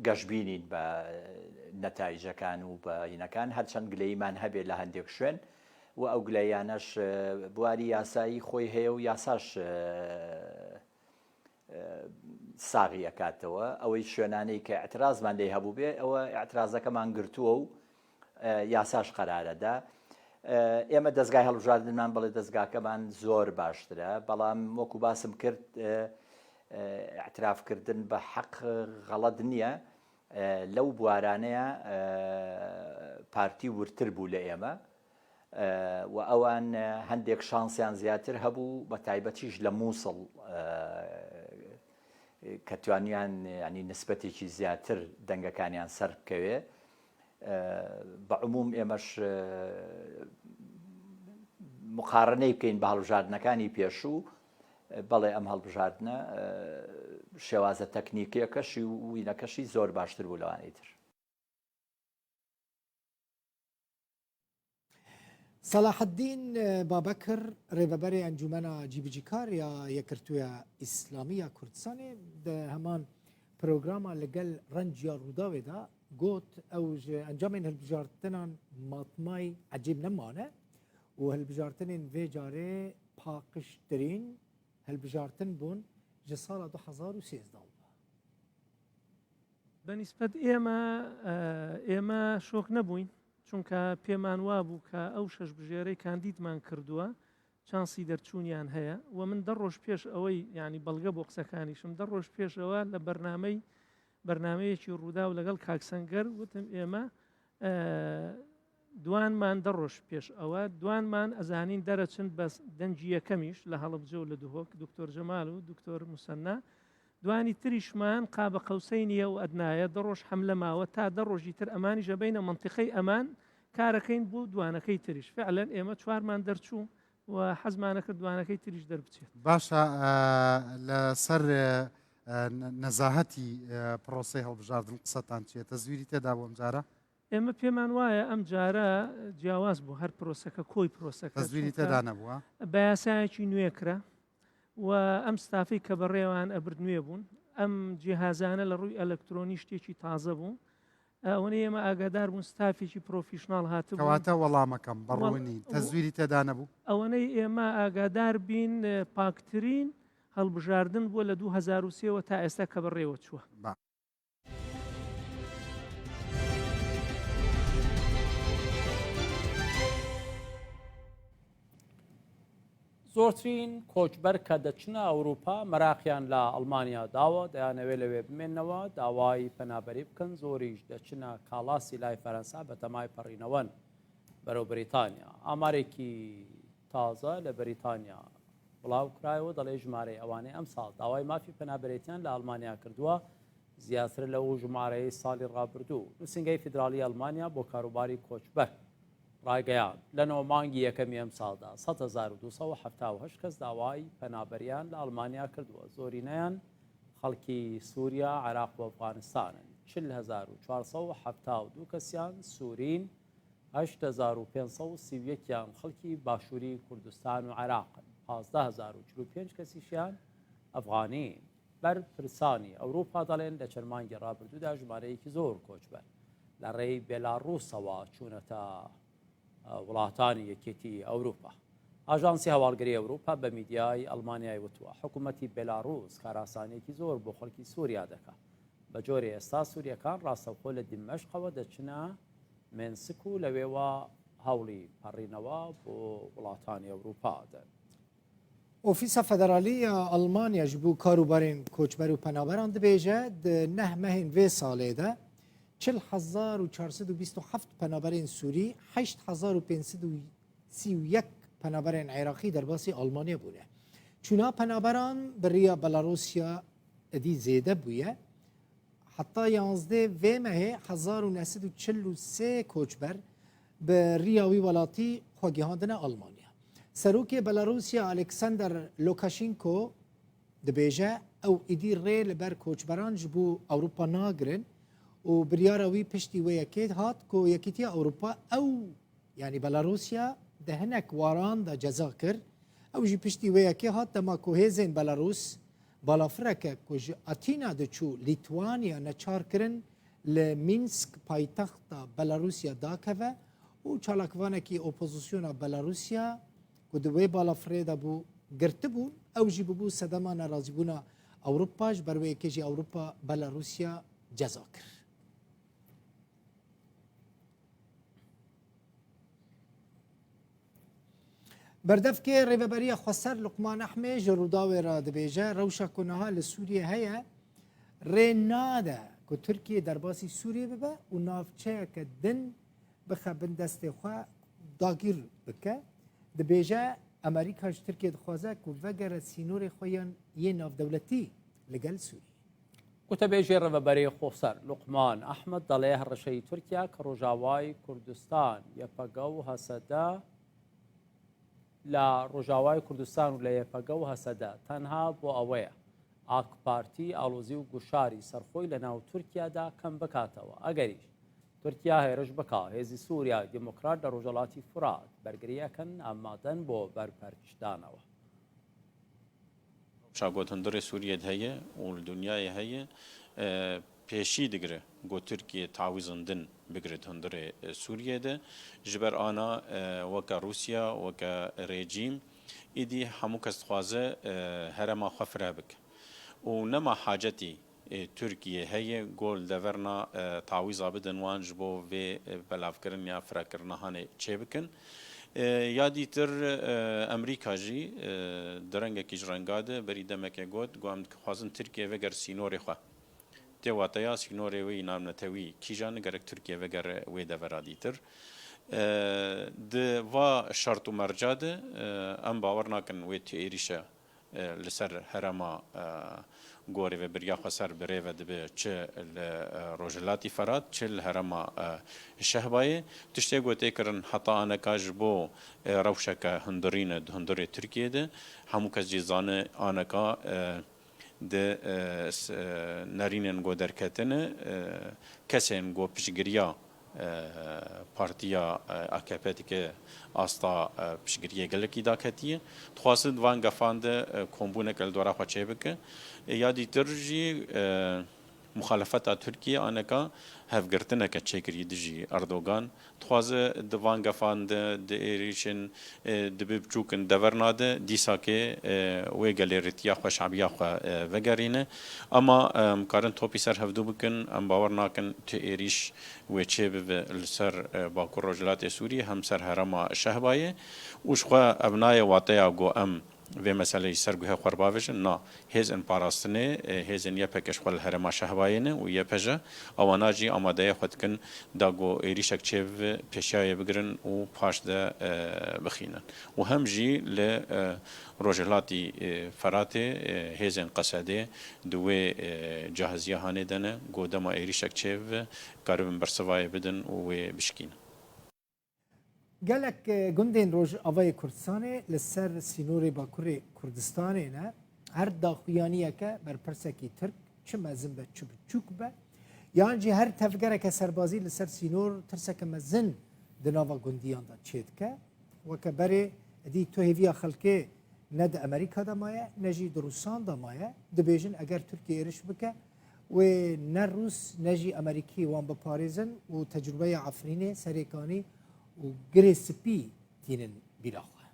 گەشببینین بە نەتایجەکان و بە هینەکان هەرچەند گلەیمان هەبێت لە هەندێک شوێن و ئەو گلەیانەش بواری یاسایی خۆی هەیە و یاساش ساغی ئەکاتەوە ئەوەی شوێنانەی کە اعترازمان لێ هەبوو بێ ئەوە اعترازەکەمان گرتووە و یاساش قەرارەدا ئێمە دەستگای هەڵبژاردنمان بەڵێ دەستگاکەمان زۆر باشترە بەڵام وەکو باسم کرد اعترافکردن بە حەق غەڵەت نییە لەو بوارانەیە پارتی ورتر بوو لە ئێمە و ئەوان هەندێک شانسیان زیاتر هەبوو بە تایبەتیش لە مووسڵ کە توانیان ینی نسبەتێکی زیاتر دەنگەکانیان سەر بکەوێ بە عموم ئێمەش. مقارنەی بکەین بە هەڵبژاردنەکانی پێشوو بەڵێ ئەم هەڵبژاردنە شێوازە تەکنیکیەکەشی و وینەکەشی زۆر باشتر بوو لەوانەی تر. سەلاحەدین بابەکر رێڤەبەرê ئەنجومەنا جیبجیکار یا یەکرتووە ئیسلامی یا کوردستانێ دە هەمان پرۆگراما لەگەل ڕەنج یا ڕووداوێدا گوت ئەو ji ئەنجامên hilbijartinan matmay ecêb nemane û hilbijartinên vê carê paqijtirîn hilbijartin bûn ji sala 2013 ve. بە نیسبەت ئێمە ئێمە شۆک نەبووین چونکە پێمان وابوو کە ئەو شەش بژێرەی کاندیدمان کردووە چانسی دەرچوونیان هەیە و من دە ڕۆژ پێش ئەوەی یانی بەڵگە بۆ قسەکانیشم دە ڕۆژ پێشەوە لە بەرنامەی بەرنمەیەکی ڕووداو لەگەڵ کاک سەنگەر وتم ئێمە دوانمان دە ڕۆژ پێش ئەوە دوانمان ئەزانین دەرەچن بەس دەنگی یەکەمیش لە هەڵەبجە و لە دهۆک دکتۆر جەمال و دکتۆر موسەننا دوانی تریشمان قابە قەوسەینیە و ئەدنایە دە ڕۆژ حەملە ماوە تا دە ڕۆژی تر ئەمانیش ئەبەینە مەنتیقەی ئەمان کارەکەین بۆ دوانەکەی تریش فعلەن ئێمە چوارمان دەرچوو و حەزمانەکرد دوانەکەی تریش دەربچێت. باشە لەسەر نەزاهەتی پرۆسەی هەڵبژاردن قسەتان چیە؟ تەزویری تێدا بوو ئەمجارە؟ ئێمە پێمان وایە ئەم جارە جیاواز بوو هەر پرۆسەکە کۆی پرۆسەکە تەزویری تێدا نەبووە بە یاسایەکی نوێ کرا و ئەم ستافەی کە بەڕێوان ئەبرد نوێ بوون ئەم جیهازانە لە ڕووی ئەلکترۆنی شتێکی تازە بوو ئەوەنەی ئێمە ئاگادار بوون ستافێکی professional هاتبوو کەواتە وەڵامەکەم بەڕوونی تەزویری تێدا نەبوو ئەوەنەی ئێمە ئاگادار بین پاکترین هەڵبژاردن بووە لە 2023 وە تا ئێستا کە بەڕێوە چووە. زۆرترین کۆچبەر کە دەچنە ئەوروپا مەراقیان لە ئەڵمانیا داوە، دەیانەوێت لەوێ بمێننەوە، داوای پەنابەری بکەن، زۆریش دەچنە کاڵاسی لای فەرەنسا بەتەمای پەڕینەوەن بەرەو بەریتانیا. ئامارێکی تازە لە بەریتانیا بڵاوکرایەوە دەڵێ ژمارەی ئەوانەی ئەمساڵ داوای مافی پەنابەرێتیان لە ئەڵمانیا کردووە زیاترە لەو ژمارەی ساڵی ڕابردوو. نووسینگەی فیدراڵی ئەڵمانیا بۆ کاروباری کۆچبەر ڕایگەیاند، لە نۆ مانگی یەکەمی ئەمساڵدا ١٠٠٬٢٧٨ کەس داوای پەنابەریان لە ئەڵمانیا کردووە، زۆرینەیان خەڵکی سووریا، عێراق و ئەفغانستانن، ٤٠٬٤٧٢ کەسیان سوورین، ٨٥٣١ یان خەڵکی باشووری کوردستان و عێراقن، ١٥٬٠٤٥ کەسیشیان ئەفغانین. بەرپرسانی ئەوروپا دەڵێن لە چەند مانگی ڕابردوودا ژمارەیەکی زۆر کۆچبەر لە ڕێی بێلاڕووسەوە چوونەتە وڵاتانی یەکێتی ئەوروپا. ئاژانسی هەواڵگری ئەوروپا بە میدیای ئەڵمانیای وتووە حکوومەتی بێلاڕووس کارئاسانییەکی زۆر بۆ خەڵکی سووریا دەکات بە جۆرێ ئێستا سوورییەکان ڕاستەوخۆ لە دیمەشقەوە دەچنە مێنسک و لەوێوە هەوڵی پەڕینەوە بۆ وڵاتانی ئەوروپا دەن. ئۆفیسا فederalî ya Almanya ji bo karûbarên koçber û penaberan dibêje di neh mehên vê salê de 40427 penaberên Sûrî, 8531 penaberên Iraqî derbasî Almanya bûne. Çûna penaberan bi riya Belarûsya êdî zêde bûye. Heta yazdeh vê mehê 1943 koçber bi riya wî welatî xwe gihandine Almanya. Serokê Belarûsya Aleksander Lukashenko dibêje ew êdî rê li ber koçberan ji bo Ewropa nagirin û biryara wî piştî wê yekê hat ku Yekîtiya Ewropa ew yanî Belarûsya di hinek waran de ceza kir. Ew jî piştî wê yekê hat dema ku hêzên Belarûs balafireke ku ji Atîna diçû Lîtwanya neçar kirin li Mînsk paytexta Belarûsya dakeve û çalakvanekî opozisyona Belarûsya ku di wê balafirê de bû girtibûn, ew jî bûbû sedema nerazîbûna Ewropa, ji ber wê yekê jî Ewropa Belarûsya ceza kir. Berdevkê Rêveberiya Xweser Luqman Ehmê ji Rûdawê re dibêje, rewşa ku niha li Sûriyê heye rê nade ku Tirkiye derbasî Sûriyê bibe û navçeyeke din bixe bin destê xwe dagîr bike. Dibêje Amerîka ji Tirkiye dixwaze ku vegere sînorê xwe yên navdewletî li gel Sûriyê. Gotebêjê Rêveberê Xweser Luqman Ehmed دەڵێ هەڕەشەی تورکیا کە ڕۆژاوای کوردستان، یەپەگە و هەسەدە. لە ڕۆژاوای کوردستان و لە یەپەگە و هەسەدە تەنها بۆ ئەوەیە ئاکپارتی ئاڵۆزی و گوشاری سەر خۆی لە ناو تورکیادا کەم بکاتەوە، ئەگەریش تورکیا هێرش بکا هێزی سوریای دیموکرات لە ڕۆژهەڵاتی فورات بەرگری ئەکەن ئامادەن بۆ بەرپەرچدانەوە. رەوشا got hundirê Sûriyê de heye û li dinyayê heye pêşî digire got Tirkiye tawîzin din bigire di hundirê Sûriyê de. Ji ber ana weke Rûsya weke rejîm êdî hemû kes dixwaze herema xwe fireh bike û nema hacetî Tirkiye heye got li deverna tawîza bidin wan ji bo vê belavkirin ya firekirina hanê çêbikin. Ya dîtir Amerîka jî di rengekî ji renga de berî demekê got ku em dixwazin Tirkiye veger sînorê xwe. Tê wateya sînorê wê yî navnetewî kîjan gerek Tirkiye vegere wê devera dîtir. Di va şert û merca de em bawer nakin wê tu êrîşe li ser herema gorê ve biriya xwe ser bi rê ve dibe çi li Rojhilatî Ferat çi li herema Şehbayê. Tiştê ku tê kirin heta aneka ji bo rewşeke hundirîn e di hundirê Tirkiyê de. Hemû kes jî zane aneka di nerînên ku derketine kesên ku piştgiriya Partiya akp dike asta piştgiriyê gelekî daketiye. Dixwazin di van gefan de kombûneke li dora xwe çêbike. Ya dîtir jî muxalefeta Tirkiyê aneka hevgirtineke çêkirî dijî Erdogan. Dixwaze di van gefan de, di êrîşên dibe biçûk in dever nade, dîsakê wê gelê rêtiya xwe, şebiya xwe vegerîne. Ema em karin topî ser hevdu bikin, em bawer nakin tu êrîş wê çêbibe li ser Bakur Rojhilatê Sûriyê hem ser herema Şehbayê û ji xwe ev nayê wateya ku em vê meseleyê ji ser guhê xwe re bavêjin, na, hêzên parastinê, hêzên YPG ji xwe li herêma Şehbayê ne û YPJ ewana jî amadeyê xwe dikin da ku êrîşek çêbibe pêşiyayê bigirin û paş de bixînin û hem jî li Rojhilatî Feratê hêzên Qesedê di wê cahiziya hanê de ne ku dema êrîşek çêbibe karibin bersivayê bidin û wê bişikînin. Gelek gundên Rojavayê Kurdistanê li ser sînorê Bakurê Kurdistanê ne. Her daxuyaniyeke berpirsekî Tirk çi mezin be çi biçûk be yan jî her tevgereke serbazî li ser sînor tirseke mezin di nava gundiyan de çêdike. Weke berê edî tu hêviya xelkê ne di Amerîka de maye ne jî di Rûsan de maye. Dibêjin eger Tirkiye êriş bike Wê ne Rûs ne jî Amerîkî wan biparêzin û tecrûbeya Efrînê, Serêkanî û Girê Spî tînin bîra xwe.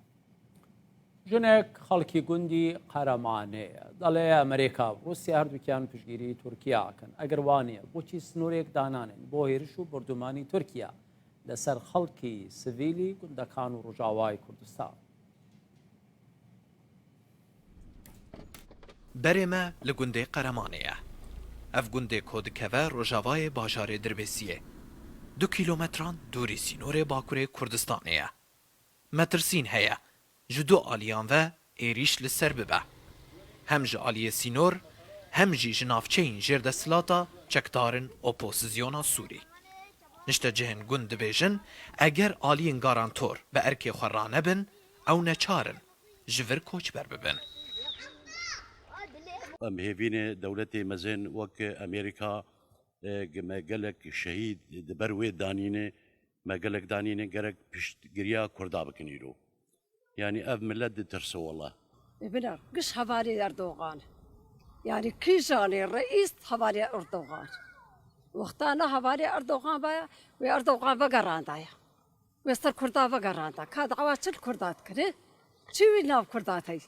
Jinek xelkî gundî Qeremanê ye. Delê Amerîka û Rûsya herdûkiyan piştgîrî Tirkiye akin. Eger wa niye, boçî sinûrêk dananên bo hêriş û bordûmanî Tirkiye li ser xelkî sivîlî gundekan û Rojavayê Kurdistan. Berê me li gundê Qeremanê ye. Ev gundê ko dikeve rojavayê bajarê Dirbêsiyê. Du kîlometran dûrî sînorê Bakurê Kurdistanê ye. Metirsîn heye ji du aliyan ve êrîş li ser bibe. Hem ji aliyê sînor hem jî ji navçeyên jêrdesthilata çekdarên oposizyona Sûrî. Niştecihên gund dibêjin eger aliyên garantor bi erkê xwe ranebin ew neçar in ji vir koçber bibin. Em hêvînê dewletê mezin wek Amerîka me gelek şehîd di ber wê danîne, me gelek danîne gerek piştgiriya Kurda bikin îro. Yanî ev milet ditirse wela. Bina giş hevalê Erdogan. Yanî kîjanê reîs hevalê Erdogan. Wexta ne hevalê Erdogan baya wê Erdogan vegerandaya. Wê ser Kurda vegeranda. Ka dawa çi li Kurda dikirê? Çi wî nav Kurda tey?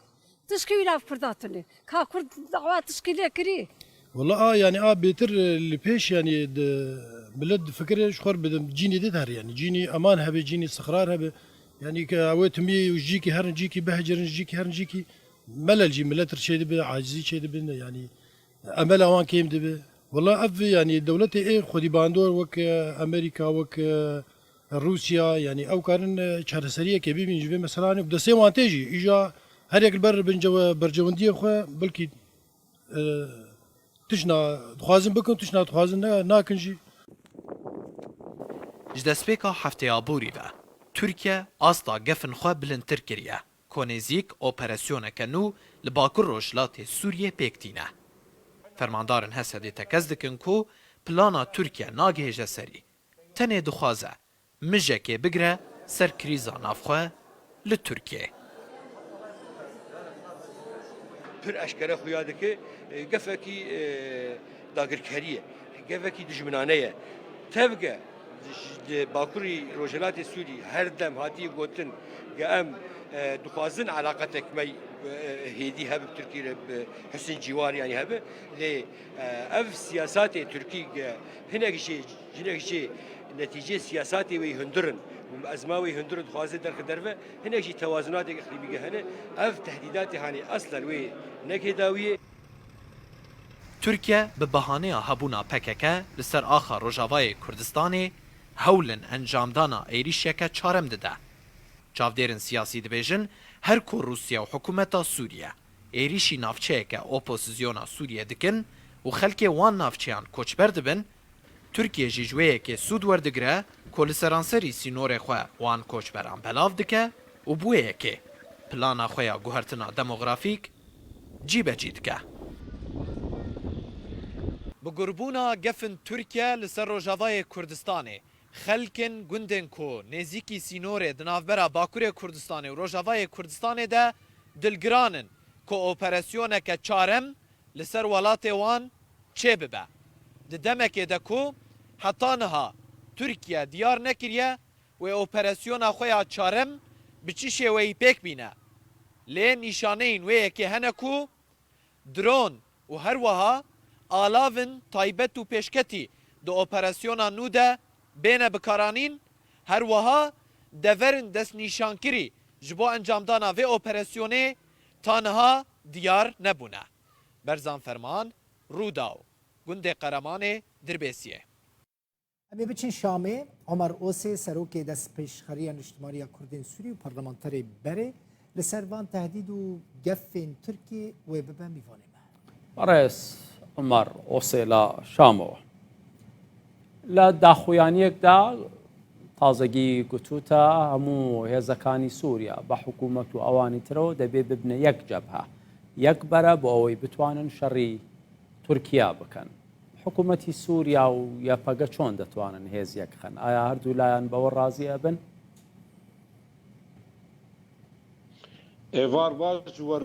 Tişkî wî nav Kurda tune. Ka Kurd dawa tişkî lê kirî? Walla a yanî a bêtir li pêş yanî di milet difikire ji xwe re bidim cînî dê dihere yanî cînî eman hebe cînî istiqrar hebe yanî ke ew ê timî ji cîkî herin cîkî bihecirin ji cîkî herin cîkî melel jî milet re çêdibe acizî çêdibin yanî emela wan kêm dibe. Walla ev yanî dewletê ê xwedî bandor wek Amerîka wek Rûsya yanî ew karin çareseriyekê bibînin ji vê meselanê û bi destê wan tê jî îja her yek li ber berjewendiyên xwe belkî tişna dixwazin bikin tişna dixwazin nakin jî. Ji destpêka hefteya borî ve Tirkiye asta gefin xwe bilindtir kiriye. کو نێزیک ئۆپەرەسیۆنەکە نوو لە باکور ڕۆژهەلاتێ سوریێ پێک تینە. فەرماندارن هەسەدێ تەکەز دکن کو پلانا تورکیە ناگهێژە سەری، تەنێ دخوازە مژەکێ بگرە سەر کریزا ناوخۆ لە تورکیێ. پر ئەشکەرە خویا دکێ گەفەکی داگرکەریە، گەفەکی دژمنانەیە. تەڤگە باکوری ڕۆژهەلاتی سوری هەردەم هاتیە گۆتن گە ئەم دخوازن علاقەتێک مەی هێدی هەب تورکی حسن جیوار یانی هەب لێ ئەv سیاساتێ تورکی هەنێک ژێ هەنێک ژێ نەتیجەی سیاساتی وی هندرن ئەزما وی هندرن دخوازێ دەرخ دەرڤە هەنێک ژی تەوازناتێک ئەقلیمیگە هەنە ئەv تهدیداتی هانی ئەسلەن وێ نەکێ داویێ. تورکیە bi bahaneya hebûna pkk li ser axa Rojavayê Kurdistanê hewlin encamdana êrîşeke çarem dide. Çavdêrên siyasî dibêjin her ku Rûsya û hikûmeta Sûriye êrîşî navçeyeke oposizyona Sûriye dikin û xelkê wan navçeyan koçber dibin, Tirkiye jî ji wê yekê sûd werdigire ku li seranserî sînorê xwe wan koçberan belav dike û bi wê yekê plana xwe ya guhertina demografîk cîbecî dike. Bi gurbûna gefin Tirkiye li ser Rojavayê Kurdistanê, xelkên gundên ku nêzîkî sînorê di navbera Bakurê Kurdistanê û Rojavayê Kurdistanê de dilgiran in ku operasyoneke çarem li ser welatê wan çêbibe. Di demekê de ku heta niha Tirkiye diyar nekiriye wê operasyona xwe ya çarem bi çi şêweyî pêk bîne. Lê nîşaneyên wê yekê hene ku dron û her wiha alavin taybet û pêşketî di operasyona nû de bêne bikaranîn, her wiha deverin destnîşankirî ji bo encamdana vê operasyonê ta niha diyar nebûne. Berzan Ferman, Rûdaw, Gundê Qeremanê, Dirbêsiyê. Em ê biçin Şamê, Omer Osê Serokê Destpêşxeriya Niştimanî ya Kurdên Sûrî û Parlamenterê berê li ser van tehdîd û gefên Tirkiyê wê bibe mîvanê me. Birêz Omer Osê li Şamê لە داخویانیەکدا تازەگی گوتوتە هەموو هێزەکانی سووریا بە حکوومەت و ئەوانی ترەوە دەبێ ببنە یەک جەبهە یەک بەرە بۆ ئەوەی بتوانن شەڕی تورکیا بکەن. حکوومەتی سووریا و یەپەگە چۆن دەتوانن هێز یەکخەن؟ ئایا هەردوو لایان بەوە ڕازی ئەبن؟ ئێڤار باش وەر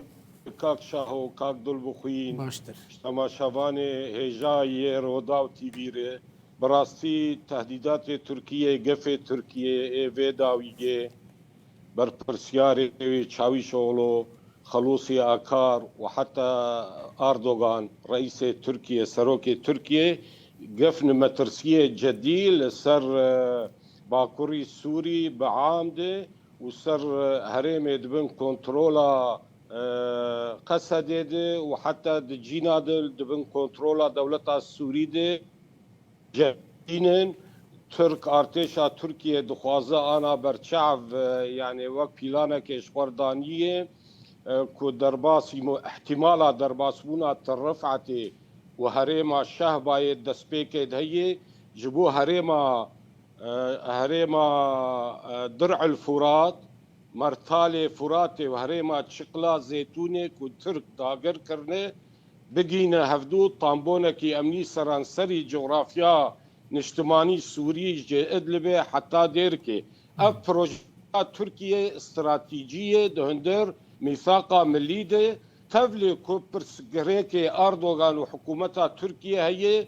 کاک شاهۆ کاک دڵبخوین باشتر. تەماشاڤانێ هێژا یێ ڕۆداو تیڤی رێ بەڕاستی تەهدیداتێ تورکییە گەفێ تورکییە ئێ ڤێ داوییێ بەرپرسیارێ وێ چاویشئۆغڵۆ خەڵوسی ئاکار و حەتا ئاردۆگان ڕەئیسێ تورکییە سەرۆکێ تورکییە گەفن مەترسییێ جەدی لە سەر باکوڕی سووری بە عام دێ و سەر هەرێمێ دبن کۆنترۆلا قەسەدێ دێ و حەتا di cîna de dibin kontrola dewleta Sûrî de cebînin. Tirk artêşa Tirkiyê dixwaze ana berçav yanê wek pîlanekê ji xwe re daniyê ku derbasî îhtîmala derbasbûna Til Rifetê û herêma Şehbayê destpêkê de heye ji bo herêma herêma Dir'il Furat, Mertalê Furatê û herêma Çiqla Zêtûnê ku Tirk dagir kirine, bigihîne hevdu tambonekî emnî seranserî cografya niştimanî Sûrî ji Idlibê heta Dêrikê. Ev projeya Tirkiyê stratîcî ye di hundir Mîsaqa Milî de Tevlî ku pirsgirêkê Erdogan û hikûmeta Tirkiyê heye,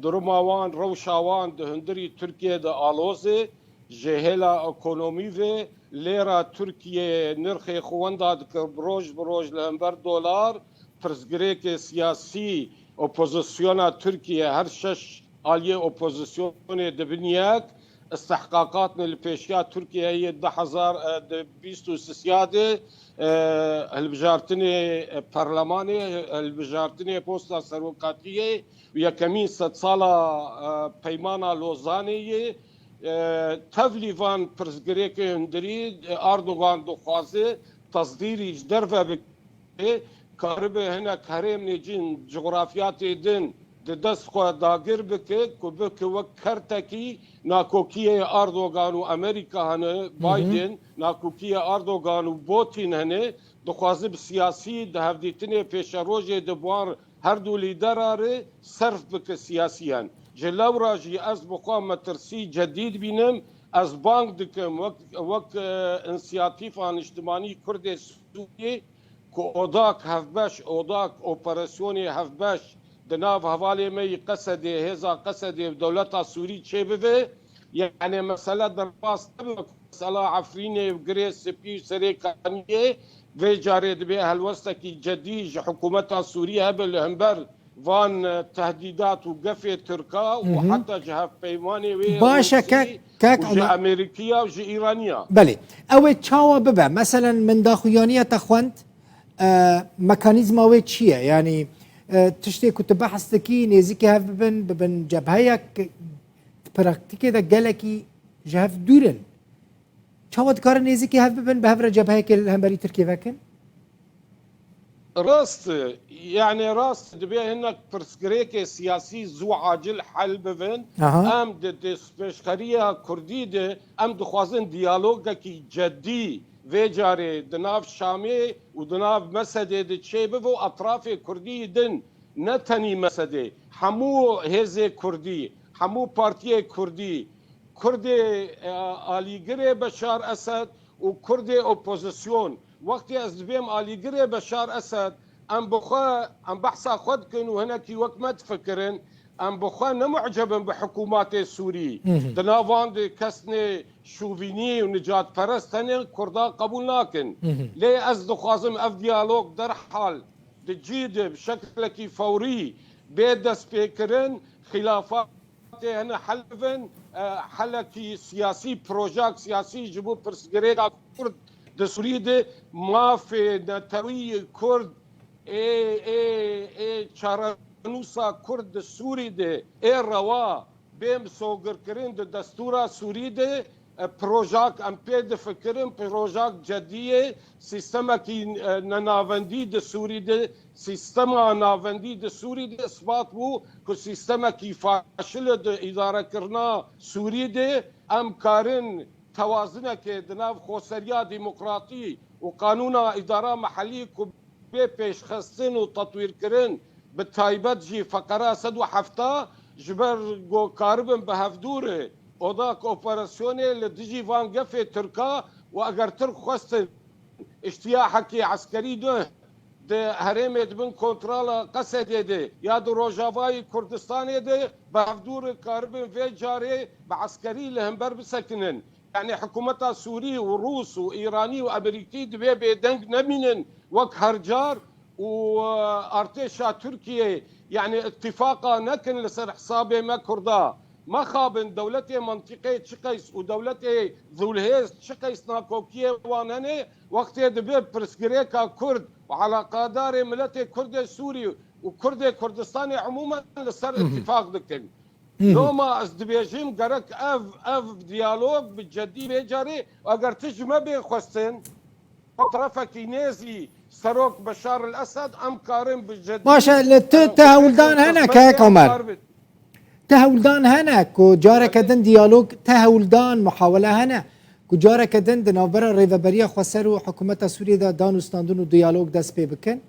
duruma wan, rewşa wan di hundirî Tirkiyê de aloz e. Ji hêla ekonomî ve lêra Tirkiyê nirxê xwe wenda dike roj bi roj li hember dolar. Pirsgirêkê siyasî opozisyona Tirkiyê her şeş aliyê opozisyonê dibin yek. Istihqaqatnê li pêşiya Tirkiyeyê yê 2023 de hilbijartinê perlemanê, hilbijartinê posta serokatiyê û yekemîn sedsala Peymana Lozanê yê. Tevlî van pirsgirêkê hundirî Erdogan dixwaze tesdîrî ji derve bike, karibe hinek herêmnê cin, cografyatê din. di dest xwe dagir bike ku bike wek kertekî nakokiyê Erdogan û Amerîka hene, Biden, nakokiyê Erdogan û Botîn hene, dixwaze bi siyasî di hevdîtinê pêşerojê de bi wan her du lîdera re serf bike siyasiyan. Ji lewra jî ez bi xwe metirsî cedî dibînim, ez bang dikim wek wek Însiyatîfa Niştimanî Kurdê Sûriyê ku odak hevbeş, odak operasyonê hevbeş di nav hevalê me yî Qesedê, hêza Qesedê û dewleta Sûrî çêbibe, yanê mesele derbas nebe ku mesela Efrînê û Girê Spî û Serê Kaniyê vê carê dibê helwestekî cedî ji hikûmeta Sûrî hebe li himber van tehdîdat û gefê Tirka û heta ji hevpeymanê wê Baş e kek Rûsî kek û ji Omer. Amerîkiya û ji Îraniya. Belê. Ew ê çawa bibe? Meselen min daxuyaniya te xwend mekanîzma wê çi ye? Yanî tiştê ku tu behs dikî nêzîkî hev bibin, bibin cebheyek di praktîkê de gelekî ji hev dûr in. Çawa dikarin nêzîkî hev bibin, bi hev re cebheyekê li hemberî Tirkiyê vekin? Rast e, yanê rast e dibê hinek pirsgirêkê siyasî zû acil hel bibin. Em di destpêşxeriya kurdî de em dixwazin diyalogekî cedî vê carê di nav Şamê û di nav Mesedê de çêbibe û etrafê kurdî din ne tenî Mesedê hemû hêzê kurdî, hemû partiyê kurdî, kurdê alîgirê Beşar Esed û kurdê opozisyon Wextê ez dibêm alîgirê Beşar Esed, em bi xwe em behsa xwe dikin û hinekî wek me difikirin, em bi xwe ne muceb in bi hikûmatê Sûrî. Di nav wan de kesnê şovînî û nicatperest hene Kurdan qebûl nakin. Lê ez dixwazim ev diyalog derhal di cî de bi şeklekî fewrî bê destpêkirin, xîlafa Tê hene hel bibin, helekî siyasî, projeyek siyasî ji bo pirsgirêka Kurd di Sûriyê de mafê netewî Kurd ê ê ê çarenûsa Kurd di Sûrî de ê rewa bê misogirkirin di destûra Sûrî de Projak em pê difikirin, projak cedî ye, sîstemekî nenavendî di Sûrî de, sîstema navendî di Sûrî de isbat bû ku sîstemekî faşil e di îdarekirina Sûrî de. Em karin tewazinekê di nav xweseriya demokratî û qanûna îdara mehelî ku bê pêşxistin û tetwîrkirin bi taybet jî feqera 170 ji ber ku karibin bi hevdû re Odak operasyonê li dijî van gefê Tirka û eger Tirk xwestin îştiyahekî eskerî duh di herêmê di bin kontrala Qesedê de ya di Rojavayê Kurdistanê de bi hevdû re karibin vê carê bi eskerî li hember bisekinin. Yanî hikûmeta Sûrî û Rûs û Îranî û Amerîkî divê bêdeng nemînin wek her car û artêşa Tirkiyeyê yanî îtîfaqa nekin li ser hesabê me Kurda. Mexabin dewletê mentiqê çi qeys û dewletê zûlhêz çi qeys nakokiyê wan hene, wextê dibe pirsgirêka Kurd û eleqedarê miletê Kurdê Sûrî û Kurdê Kurdistanê umûmen li ser îtîfaq dikin. Loma ez dibêjim gerek ev ev diyalog bi cedî vê carê û eger tişt ji me bê xwestin, Terefekî nêzî Serok Beşar El Esed em karin bi cidî Baş e li tu te hewldan hene kek Omer. Te hewldan hene ku careke din diyalog te hewldan muhawele hene ku careke din di navbera rêveberiya xweser û hikûmeta Sûriyê de danûstandin û diyalog dest pê bikin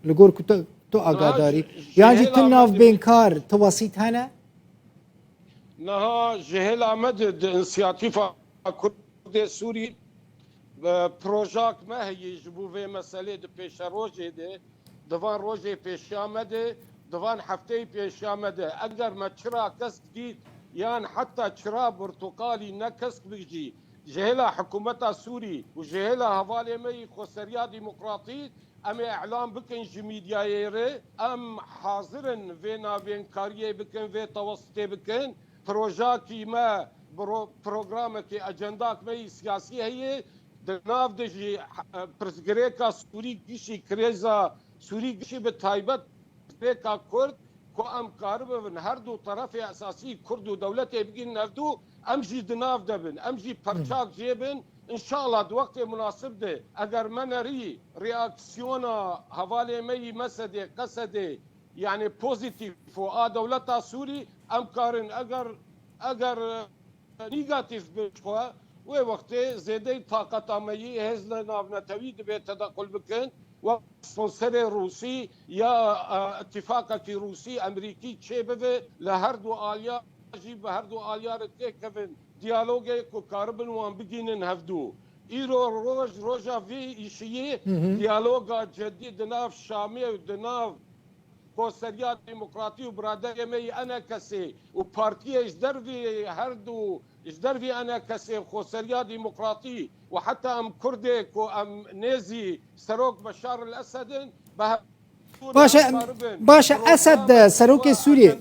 li gor ku tu tu agadarî yan jî tu navbênkar tu wesît hene? Niha ji hêla me de di însiyatîfa Kurdê Sûrî Projak me heye ji bo vê meselê di pêşerojê de, di van rojê pêşiya me de, di van hefteyê pêşiya me de. Eger me çira kesk dît yan heta çira burtuqalî ne kesk bik jî ji hêla hikûmeta Sûrî û ji hêla hevalê me yî Xweseriya Demokratîk em ê îlan bikin ji mîdyayê re em hazir in vê navênkariyê bikin, vê tewesitê bikin. Projakî me, programekî, ecendak me yî siyasî heye, di nav de jî pirsgirêka Sûrî gişî, krêza Sûrî gişî bi taybet pirsgirêka Kurd ku em karibin her du terefê esasî Kurd û dewletê bigihînin hevdu, em jî di nav de bin, em jî perçak jê bin, înşallah di wextê munasib de eger me nerî reaksiyona hevalê me yî Mesedê, Qesedê. یەعنی پۆزیتیف و ئا دەولەتا سوری ئەم کارن ئەگەر ئەگەر نیگاتیف بێ خو وێ وەختێ زێدەی تاقەتا مە یی هێز لە ناڤنەتەوی دبێ تەدەخول بکن وەک سپۆنسەرێ ڕووسی یا ئتیفاقەکی ڕووسی ئەمریکی چێ بڤێ لە هەر دوو ئالیا ژی بە هەر دوو ئالیا رێ تێکەڤن دیالۆگێ کو کاربن وان بگینن هەڤدوو. ئیرۆ ڕۆژ ڕۆژا ڤی ئیشیی دیالۆگا جدی دناڤ شامێ و دناڤ خۆسەریا دیموکراتی و برادەرێ مە ی ئەنەکەسێ و پارتیێ ژ دەرڤی هەر دوو ژ دەرڤی ئەنەکەسێ و خۆسەریا دیموکراتی و حەتا ئەم کوردێ کو ئەم نێزی سەرۆک بەشار الئەسەدن بە باشە باشە ئەسەد سەرۆکی سووریە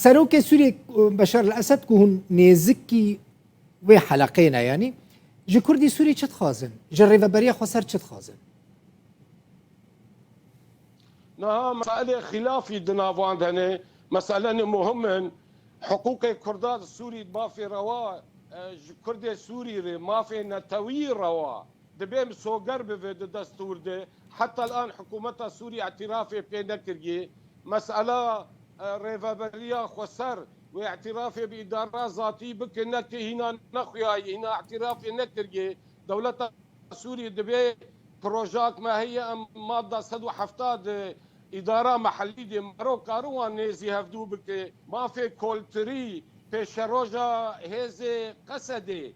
سەرۆکی سووریە بەشار ئەسەد کو هون نێزیکی وێ حەلەقێ نە ینی ji کوردی سووری چ dixwazin ji rêveberiya xweser çi dixwazin نها مسئله خلافی دناوان هەنێ مسئله مهمن حقوقê Kurda di Sûrî mafê rewa ji Kurdê Sûrî re mafê netewî rewa dibê misoger bibe di destûr de heta an hikûmeta Sûrî îtîrafê pê nekiriye mesela rêveberiya xweser wê îtîrafê bi îdara zatî bike neke hîna nexuyayî hîna îtîrafê nekiriye dewleta Sûrî dibê projak me heye em madda 170 di îdara mehellî dê mero kariwan nêzî hevdû bike, mafê koltirî pêşeroja hêzê Qesedê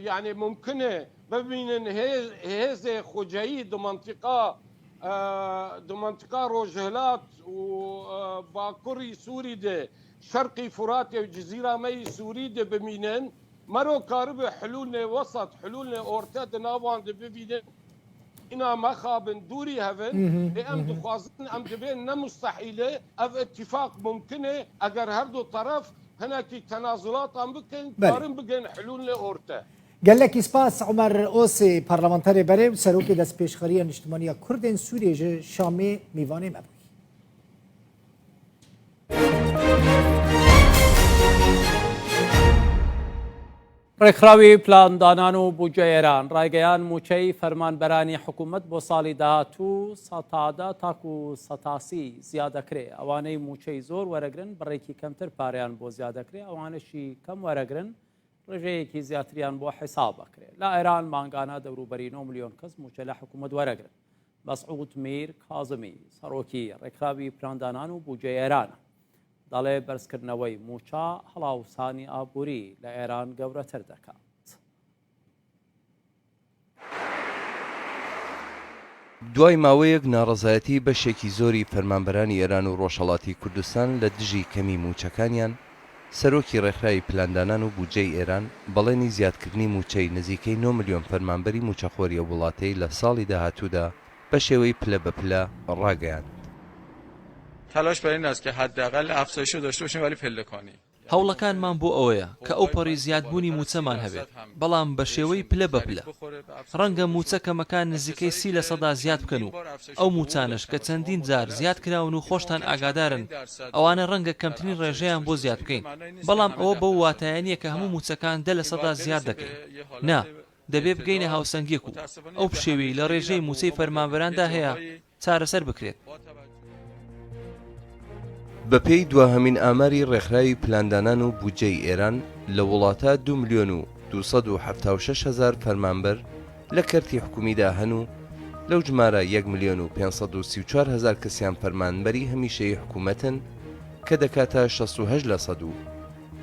yanî mumkin e bibînin hêzê xweceyî di mentiqa di mentiqa rojhilat û bakurî Sûrî de şerqî Furatê û Cizîra me yî Sûrî de bimînin mero karibe hilûlnê wesat hilûlnê orte di nav wan de bibînin. Îna mexabin dûrî hev in, lê em dixwazin em dibên ne mustehîl e, ev îtîfaq mumkin e, eger her du teref hinekî tenazulatan bikin, karin bigihên hilûnlê orte. Gelekî spas Omer Osê parlamenterê berê û serokê destpêşxeriya niştimaniya Kurdên Sûriyê ji Şamê mîvanê me bûyî. ڕێکخراوی پلاندانان و بودجەی ئێران ڕایگەیاند، مووچەی فەرمانبەرانی حکوومەت بۆ ساڵی داهاتوو سەتادا تاکو سەتاسی زیادەکرێ، ئەوانەی مووچەی زۆر وەرەگرن بڕێکی کەمتر پارەیان بۆ زیادەکرێ، ئەوانەشی کەم وەرەگرن ڕێژەیەکی زیاتریان بۆ حیساب ئەکرێ. لە ئێران مانگانە دەوروبەری 9 ملیۆن کەس مووچە لە حکوومەت وەرەگرن. مەسعود میر کازمی سەرۆکی ڕێکخراوی پلاندانان و بودجەی ئێرانە. دەڵێ بەرزکردنەوەی مووچە هەڵاوسانی ئابووری لە ئێران گەورەتر دەکات. دوای ماوەیەک ناڕەزایەتی بەشێکی زۆری فەرمانبەرانی ئێران و ڕۆژهەڵاتی کوردستان لە دژی کەمی مووچەکانیان، سەرۆکی ڕێکخراوی پلاندانان و بودجەی ئێران بەڵێنی زیادکردنی مووچەی نزیکەی نۆ ملیۆن فەرمانبەری مووچەخۆری ئەو وڵاتەی لە ساڵی داهاتوودا بە شێوەی پلە بە پلە ڕاگەیاند. تلاش بر این است که حداقل افزایش رو داشته باشیم ولی پلکانی. هەوڵەکانمان بۆ ئەوەیە کە ئەوپەڕی زیادبوونی مووچەمان هەبێت، بەڵام بە شێوەی پلە بە پلە. ڕەنگە مووچە کەمەکان نزیکەی 30 لەسەدا زیاد بکەن و ئەو مووچانەش کە چەندین جار زیاد کراون و خۆشتان ئاگادارن ئەوانە ڕەنگە کەمترین ڕێژەیان بۆ زیاد بکەین، بەڵام ئەوە بەو واتایە نییە کە هەموو مووچەکان دە لەسەدا زیاد دەکەین. نا، دەبێ بگەینە هاوسەنگییەک و ئەو پشێویەی لە ڕێژەی مووچەی فەرمانبەراندا هەیە چارەسەر بکرێت. بەپێی دواهەمین ئاماری ڕێکخراوی پلاندانان و بودجەی ئێران، لە وڵاتە دوو ملیۆن و 276 هەزار فەرمانبەر لە کەرتی حکومیدا هەن و لەو ژمارە یەک ملیۆن و 534 هەزار کەسیان فەرمانبەری هەمیشەیی حکومەتن کە دەکاتە 68 لەسەد و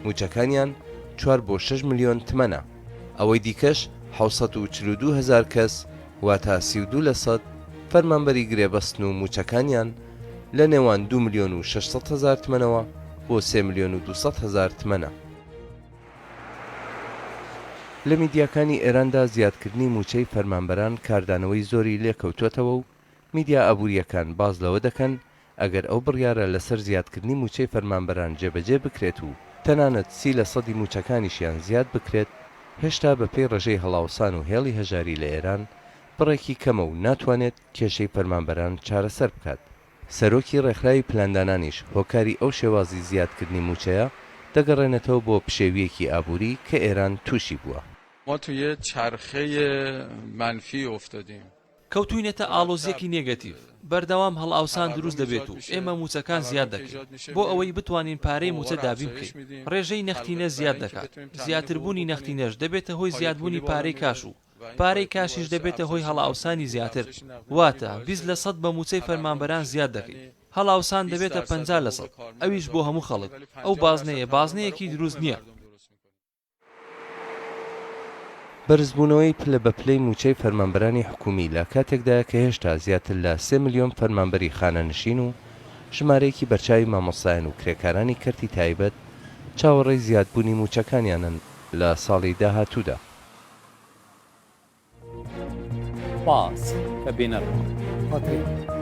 مووچەکانیان چوار بۆ شەش ملیۆن تمەنە. ئەوەی دیکەش 742 هەزار کەس واتە 32 لەسەد فەرمانبەری گرێبەستن و مووچەکانیان لە نێوان دوو ملیۆن و 600 هەزار تمەنەوە بۆ سێ ملیۆن و 200 هەزار تمەنە. لە میدیاکانی ئێراندا زیادکردنی مووچەی فەرمانبەران کاردانەوەی زۆری لێکەوتووەتەوە و میدیا ئابوورییەکان باس لەوە دەکەن ئەگەر ئەو بڕیارە لەسەر زیادکردنی مووچەی فەرمانبەران جێبەجێ بکرێت و تەنانەت سی لە سەدی مووچەکانیشیان زیاد بکرێت هێشتا بەپێی ڕێژەی هەڵاوسان و هێڵی هەژاری لە ئێران بڕێکی کەمە و ناتوانێت کێشەی فەرمانبەران چارەسەر بکات. سەرۆکی ڕێکخراوی پلاندانانیش هۆکاری ئەو شێوازی زیادکردنی مووچەیە دەگەڕێنێتەوە بۆ پشێوییەکی ئابووری کە ئێران تووشی بووە. ما توی چرخه منفی افتادیم. کەوتووینەتە ئاڵۆزییەکی نێگەتیڤ، بەردەوام هەڵئاوسان دروست دەبێت و ئێمە مووچەکان زیاد دەکەین بۆ ئەوەی بتوانین پارەی مووچە دابین بکەین، ڕێژەی نەختینە زیاد دەکات، زیاتربوونی نەختینەش دەبێتە هۆی زیادبوونی پارەی کاش و پارەی کاشیش دەبێتە هۆی هەڵئاوسانی زیاتر، واتە 20 لەسەد بە مووچەی فەرمانبەران زیاد دەکەین، هەڵاوسان دەبێتە 50 لەسەد، ئەویش بۆ هەموو خەڵک، ئەو بازنەیە بازنەیەکی دروست نییە. بەرزبوونەوەی پلە بە پلەی مووچەی فەرمانبەرانی حکوومی لە کاتێکدایە کە هێشتا زیاتر لە سێ ملیۆن فەرمانبەری خانەنشین و ژمارەیەکی بەرچاوی مامۆستایان و کرێکارانی کەرتی تایبەت چاوەڕێی زیادبوونی مووچەکانیانن لە ساڵی داهاتوودا. سپاس کە بینەر بوون. خاتری.